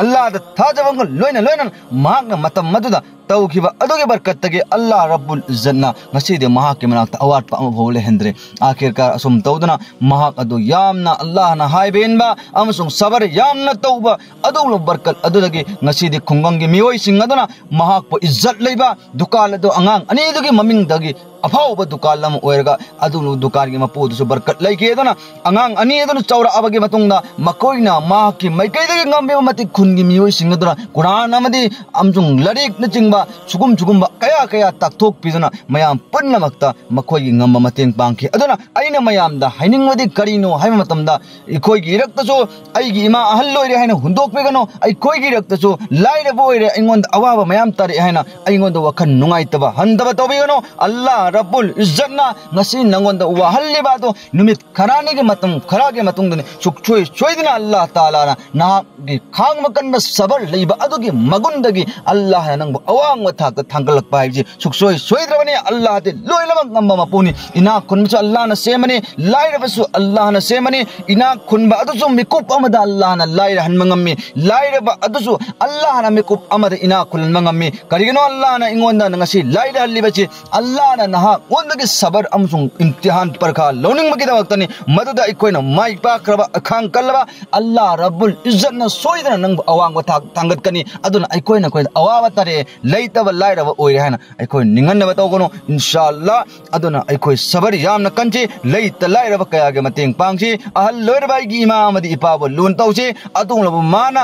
ꯑꯜꯂꯥꯍꯗ ꯊꯥꯖꯕ ꯑꯃꯒ ꯂꯣꯏꯅ ꯂꯣꯏꯅꯅ ꯃꯍꯥꯛꯅ ꯃꯇꯝ ꯑꯗꯨꯗ ꯇꯧꯈꯤꯕ ꯑꯗꯨꯒꯤ ꯕꯔꯀꯠꯇꯒꯤ ꯑꯜꯂꯥꯍ ꯔꯕꯨꯜ ꯏꯖꯠꯅ ꯉꯁꯤꯗꯤ ꯃꯍꯥꯛꯀꯤ ꯃꯅꯥꯛꯇ ꯑꯋꯥꯠꯄ ꯑꯃꯐꯥꯎ ꯂꯩꯍꯟꯗ꯭ꯔꯦ꯫ ꯑꯥꯈꯤꯔꯀꯥꯔ ꯑꯁꯨꯝ ꯇꯧꯗꯅ ꯃꯍꯥꯛ ꯑꯗꯨ ꯌꯥꯝꯅ ꯑꯜꯂꯥꯍꯅ ꯍꯥꯏꯕ ꯏꯟꯕ ꯑꯃꯁꯨꯡ ꯁꯕꯔ ꯌꯥꯝꯅ ꯇꯧꯕ ꯑꯗꯨꯒꯨꯝꯂꯕ ꯕꯔꯀꯠ ꯑꯗꯨꯗꯒꯤ ꯉꯁꯤꯗꯤ ꯈꯨꯡꯒꯪꯒꯤ ꯃꯤꯑꯣꯏꯁꯤꯡ ꯑꯗꯨꯅ ꯃꯍꯥꯛꯄꯨ ꯏꯖꯠ ꯂꯩꯕ ꯗꯨꯀꯥꯟ ꯑꯗꯨ ꯑꯉꯥꯡ ꯑꯅꯤꯗꯨꯒꯤ ꯃꯃꯤꯡꯗꯒꯤ ꯑꯐꯥꯎꯕ ꯗꯨꯀꯥꯟ ꯑꯃ ꯑꯣꯏꯔꯒ ꯑꯗꯨ ꯗꯨꯀꯥꯟꯒꯤ ꯃꯄꯨꯗꯨꯁꯨ ꯕꯔꯀꯠ ꯂꯩꯈꯤ꯫ ꯑꯗꯨꯅ ꯑꯉꯥꯡ ꯑꯅꯤ ꯑꯗꯨꯅ ꯆꯥꯎꯔꯛꯑꯕꯒꯤ ꯃꯇꯨꯡꯗ ꯃꯈꯣꯏꯅ ꯃꯍꯥꯛꯀꯤ ꯃꯥꯏꯀꯩꯗꯒꯤ ꯉꯝꯕꯤꯕ ꯃꯇꯤꯛ ꯈꯨꯟꯒꯤ ꯃꯤꯑꯣꯏꯁꯤꯡ ꯑꯗꯨꯅ ꯀꯨꯔꯥꯟ ꯑꯃꯗꯤ ꯑꯃꯁꯨꯡ ꯂꯥꯏꯔꯤꯛꯅꯆꯤꯡꯕ ꯁꯨꯒꯨꯝ ꯁꯨꯒꯨꯝꯕ ꯀꯌꯥ ꯀꯌꯥ ꯇꯥꯛꯊꯣꯛꯄꯤꯗꯨꯅ ꯃꯌꯥꯝ ꯄꯨꯝꯅꯃꯛꯇ ꯃꯈꯣꯏꯒꯤ ꯉꯝꯕ ꯃꯇꯦꯡ ꯄꯥꯡꯈꯤ꯫ ꯑꯗꯨꯅ ꯑꯩꯅ ꯃꯌꯥꯝꯗ ꯍꯥꯏꯅꯤꯡꯕꯗꯤ ꯀꯔꯤꯅꯣ ꯍꯥꯏꯕ ꯃꯇꯝꯗ ꯑꯩꯈꯣꯏꯒꯤ ꯏꯔꯛꯇꯁꯨ ꯑꯩꯒꯤ ꯏꯃꯥ ꯑꯍꯜ ꯑꯣꯏꯔꯦ ꯍꯥꯏꯅ ꯍꯨꯟꯗꯣꯛꯄꯤꯒꯅꯨ꯫ ꯑꯩꯈꯣꯏꯒꯤ ꯏꯔꯛꯇꯁꯨ ꯂꯥꯏꯔꯕ ꯑꯣꯏꯔꯦ, ꯑꯩꯉꯣꯟꯗ ꯑꯋꯥꯕ ꯃꯌꯥꯝ ꯇꯥꯔꯛꯑꯦ ꯍꯥꯏꯅ ꯑꯩꯉꯣꯟꯗ ꯋꯥꯈꯜ ꯅꯨꯡꯉꯥꯏꯇꯕ ꯍꯟꯊꯕ ꯇꯧꯕꯤꯒꯅꯨ꯫ ꯑꯜꯂꯥꯍ ꯔꯕꯨꯜ ꯏꯖꯠꯅ ꯉꯁꯤ ꯅꯪꯉꯣꯟꯗ ꯋꯥꯍꯜꯂꯤꯕ ꯑꯗꯨ ꯅꯨꯃꯤꯠ ꯈꯔꯅꯤꯒꯤ ꯃꯇꯝ ꯈꯔꯒꯤ ꯃꯇꯨꯡꯗꯅꯤ ꯁꯨꯛꯁꯣꯏ ꯁꯣꯏꯗꯅ ꯑꯜꯂꯥꯍ ꯇꯥꯂꯥꯅ ꯅꯍꯥꯛꯀꯤ ꯈꯥꯡꯕ ꯀꯟꯕ ꯁꯕꯔ ꯂꯩꯕ ꯑꯗꯨꯒꯤ ꯃꯒꯨꯟꯗꯒꯤ ꯑꯜꯂꯥꯍꯅ ꯅꯪꯕꯨ ꯑꯋꯥꯡꯕ ꯊꯥꯛꯇ ꯊꯥꯡꯒꯠꯂꯛꯄ ꯍꯥꯏꯕꯁꯤ ꯁꯨꯛꯁꯣꯏ ꯁꯣꯏꯗ꯭ꯔꯕꯅꯤ꯫ ꯑꯜꯂꯥꯍꯗꯤ ꯂꯣꯏꯅꯃꯛ ꯉꯝꯕ ꯃꯄꯨꯅꯤ꯫ ꯏꯅꯥꯛ ꯈꯨꯟꯕꯁꯨ ꯑꯜꯂꯥꯍꯅ ꯁꯦꯝꯕꯅꯤ, ꯂꯥꯏꯔꯕꯁꯨ ꯑꯜꯂꯥꯍꯅ ꯁꯦꯝꯕꯅꯤ꯫ ꯏꯅꯥꯛ ꯈꯨꯟꯕ ꯑꯗꯨꯁꯨ ꯃꯤꯀꯨꯞ ꯑꯃꯗ ꯑꯜꯂꯥꯍꯅ ꯂꯥꯏꯔꯍꯟꯕ ꯉꯝꯃꯤ, ꯂꯥꯏꯔꯕ ꯑꯗꯨꯁꯨ ꯑꯜꯂꯥꯍꯅ ꯃꯤꯀꯨꯞ ꯑꯃꯗ ꯏꯅꯥꯛ ꯈꯨꯜꯍꯟꯕ ꯉꯝꯃꯤ꯫ ꯀꯔꯤꯒꯤꯅꯣ ꯑꯜꯂꯥꯍꯅ ꯑꯩꯉꯣꯟꯗ ꯉꯁꯤ ꯂꯥꯏꯔꯍꯜꯂꯤꯕꯁꯤ? ꯑꯜꯂꯥꯍꯅ ꯅꯍꯥꯛꯉꯣꯟꯗꯒꯤ ꯁꯕꯔ ꯑꯃꯁꯨꯡ ꯏꯝꯇꯤꯍꯥꯟ ꯄꯔꯈꯥ ꯂꯧꯅꯤꯡꯕꯒꯤꯗꯃꯛꯇꯅꯤ꯫ ꯃꯗꯨꯗ ꯑꯩꯈꯣꯏꯅ ꯃꯥꯏ ꯄꯥꯛꯈ꯭ꯔꯕ, ꯑꯈꯥꯡ ꯀꯜꯂꯕ, ꯑꯜꯂꯥꯍ ꯔꯕꯨꯜ ꯏꯖꯠꯅ ꯁꯣꯏꯗꯅ ꯅꯪꯕꯨ ꯑꯋꯥꯡꯕ ꯊꯥꯛ ꯊꯥꯡꯒꯠꯀꯅꯤ꯫ ꯑꯗꯨꯅ ꯑꯩꯈꯣꯏꯅ ꯑꯩꯈꯣꯏꯗ ꯑꯋꯥꯕ ꯇꯥꯔꯛꯑꯦ, ꯂꯩꯇꯕ ꯂꯥꯏꯔꯕ ꯑꯣꯏꯔꯦ ꯍꯥꯏꯅ ꯑꯩꯈꯣꯏ ꯅꯤꯡꯍꯟꯅꯕ ꯇꯧꯒꯅꯨ, ꯏꯟꯁꯥ ꯑꯜꯂꯥꯍ꯫ ꯑꯗꯨꯅ ꯑꯩꯈꯣꯏ ꯁꯕꯔ ꯌꯥꯝꯅ ꯀꯟꯁꯤ, ꯂꯩꯇ ꯂꯥꯏꯔꯕ ꯀꯌꯥꯒꯤ ꯃꯇꯦꯡ ꯄꯥꯡꯁꯤ, ꯑꯍꯜ ꯑꯣꯏꯔꯕ ꯑꯩꯒꯤ ꯏꯃꯥ ꯑꯃꯗꯤ ꯏꯄꯥꯕꯨ ꯂꯨꯅ ꯇꯧꯁꯤ꯫ ꯑꯗꯨꯒꯨꯝꯂꯕ ꯃꯥꯅ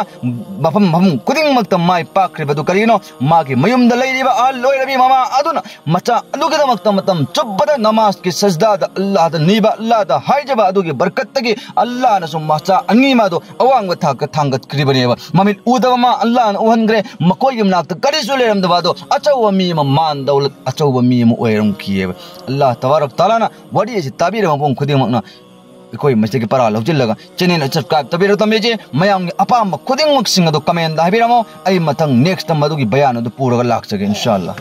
ꯃꯐꯝ ꯃꯐꯝ ꯈꯨꯗꯤꯡꯃꯛꯇ ꯃꯥꯏ ꯄꯥꯛꯈ꯭ꯔꯤꯕꯗꯨ ꯀꯔꯤꯒꯤꯅꯣ? ꯃꯥꯒꯤ ꯃꯌꯨꯝꯗ ꯂꯩꯔꯤꯕ ꯑꯍꯜ ꯑꯣꯏꯔꯕꯤ ꯃꯃꯥ ꯑꯗꯨꯅ ꯃꯆꯥ ꯑꯗꯨꯒꯤꯗꯃꯛꯇ ꯃꯇꯝ ꯆꯨꯞꯄꯗ ꯅꯃꯥꯖꯀꯤ ꯁꯖꯗꯥꯗ ꯑꯜꯂꯥꯍꯗ ꯅꯤꯕ, ꯑꯜꯂꯥꯍꯗ ꯍꯥꯏꯖꯕ ꯑꯗꯨꯒꯤ ꯕꯔꯀꯠꯇꯒꯤ ꯑꯜꯂꯥꯍꯅꯁꯨ ꯃꯆꯥ ꯑꯅꯤ ꯃꯥꯗꯨ ꯑꯋꯥꯡꯕ ꯊꯥꯛꯇ ꯊꯥꯡꯒꯠꯈ꯭ꯔꯤꯕꯅꯦꯕ꯫ ꯃꯃꯤꯠ ꯎꯗꯕ ꯃꯥ ꯑꯜꯂꯥꯍꯅ ꯎꯍꯟꯈ꯭ꯔꯦ꯫ ꯃꯈꯣꯏꯒꯤ ꯃꯅꯥꯛꯇ ꯀꯔꯤꯁꯨ ꯂꯩꯔꯝꯗꯕ ꯑꯗꯣ ꯑꯆꯧꯕ ꯃꯤ ꯑꯃ, ꯃꯥꯟ ꯗꯧꯂꯠ ꯑꯆꯧꯕ ꯃꯤ ꯑꯃ ꯑꯣꯏꯔꯝꯈꯤꯑꯕ꯫ ꯑꯜꯂꯥꯍ ꯇꯕꯥꯔꯛ ꯇꯥꯂꯥꯅ ꯋꯥꯔꯤ ꯑꯁꯤ ꯇꯥꯕꯤꯔꯕ ꯃꯐꯝ ꯈꯨꯗꯤꯡꯃꯛꯅ ꯑꯩꯈꯣꯏ ꯃꯁꯤꯒꯤ ꯄꯔꯥ ꯂꯧꯁꯤꯜꯂꯒ ꯆꯦꯅꯦꯜ ꯁꯕꯁꯀ꯭ꯔꯥꯏꯕ ꯇꯧꯕꯤꯔꯒ ꯊꯝꯕꯤꯁꯦ꯫ ꯃꯌꯥꯝꯒꯤ ꯑꯄꯥꯝꯕ ꯈꯨꯗꯤꯡꯃꯛꯁꯤꯡ ꯑꯗꯨ ꯀꯃꯦꯟꯗ ꯍꯥꯏꯕꯤꯔꯝꯃꯣ꯫ ꯑꯩ ꯃꯊꯪ ꯅꯦꯛꯁꯇ ꯃꯗꯨꯒꯤ ꯕꯌꯥꯟ ꯑꯗꯨ ꯄꯨꯔꯒ ꯂꯥꯛꯆꯒꯦ ꯏꯟꯁꯥ ꯑꯜꯂꯥꯍ꯫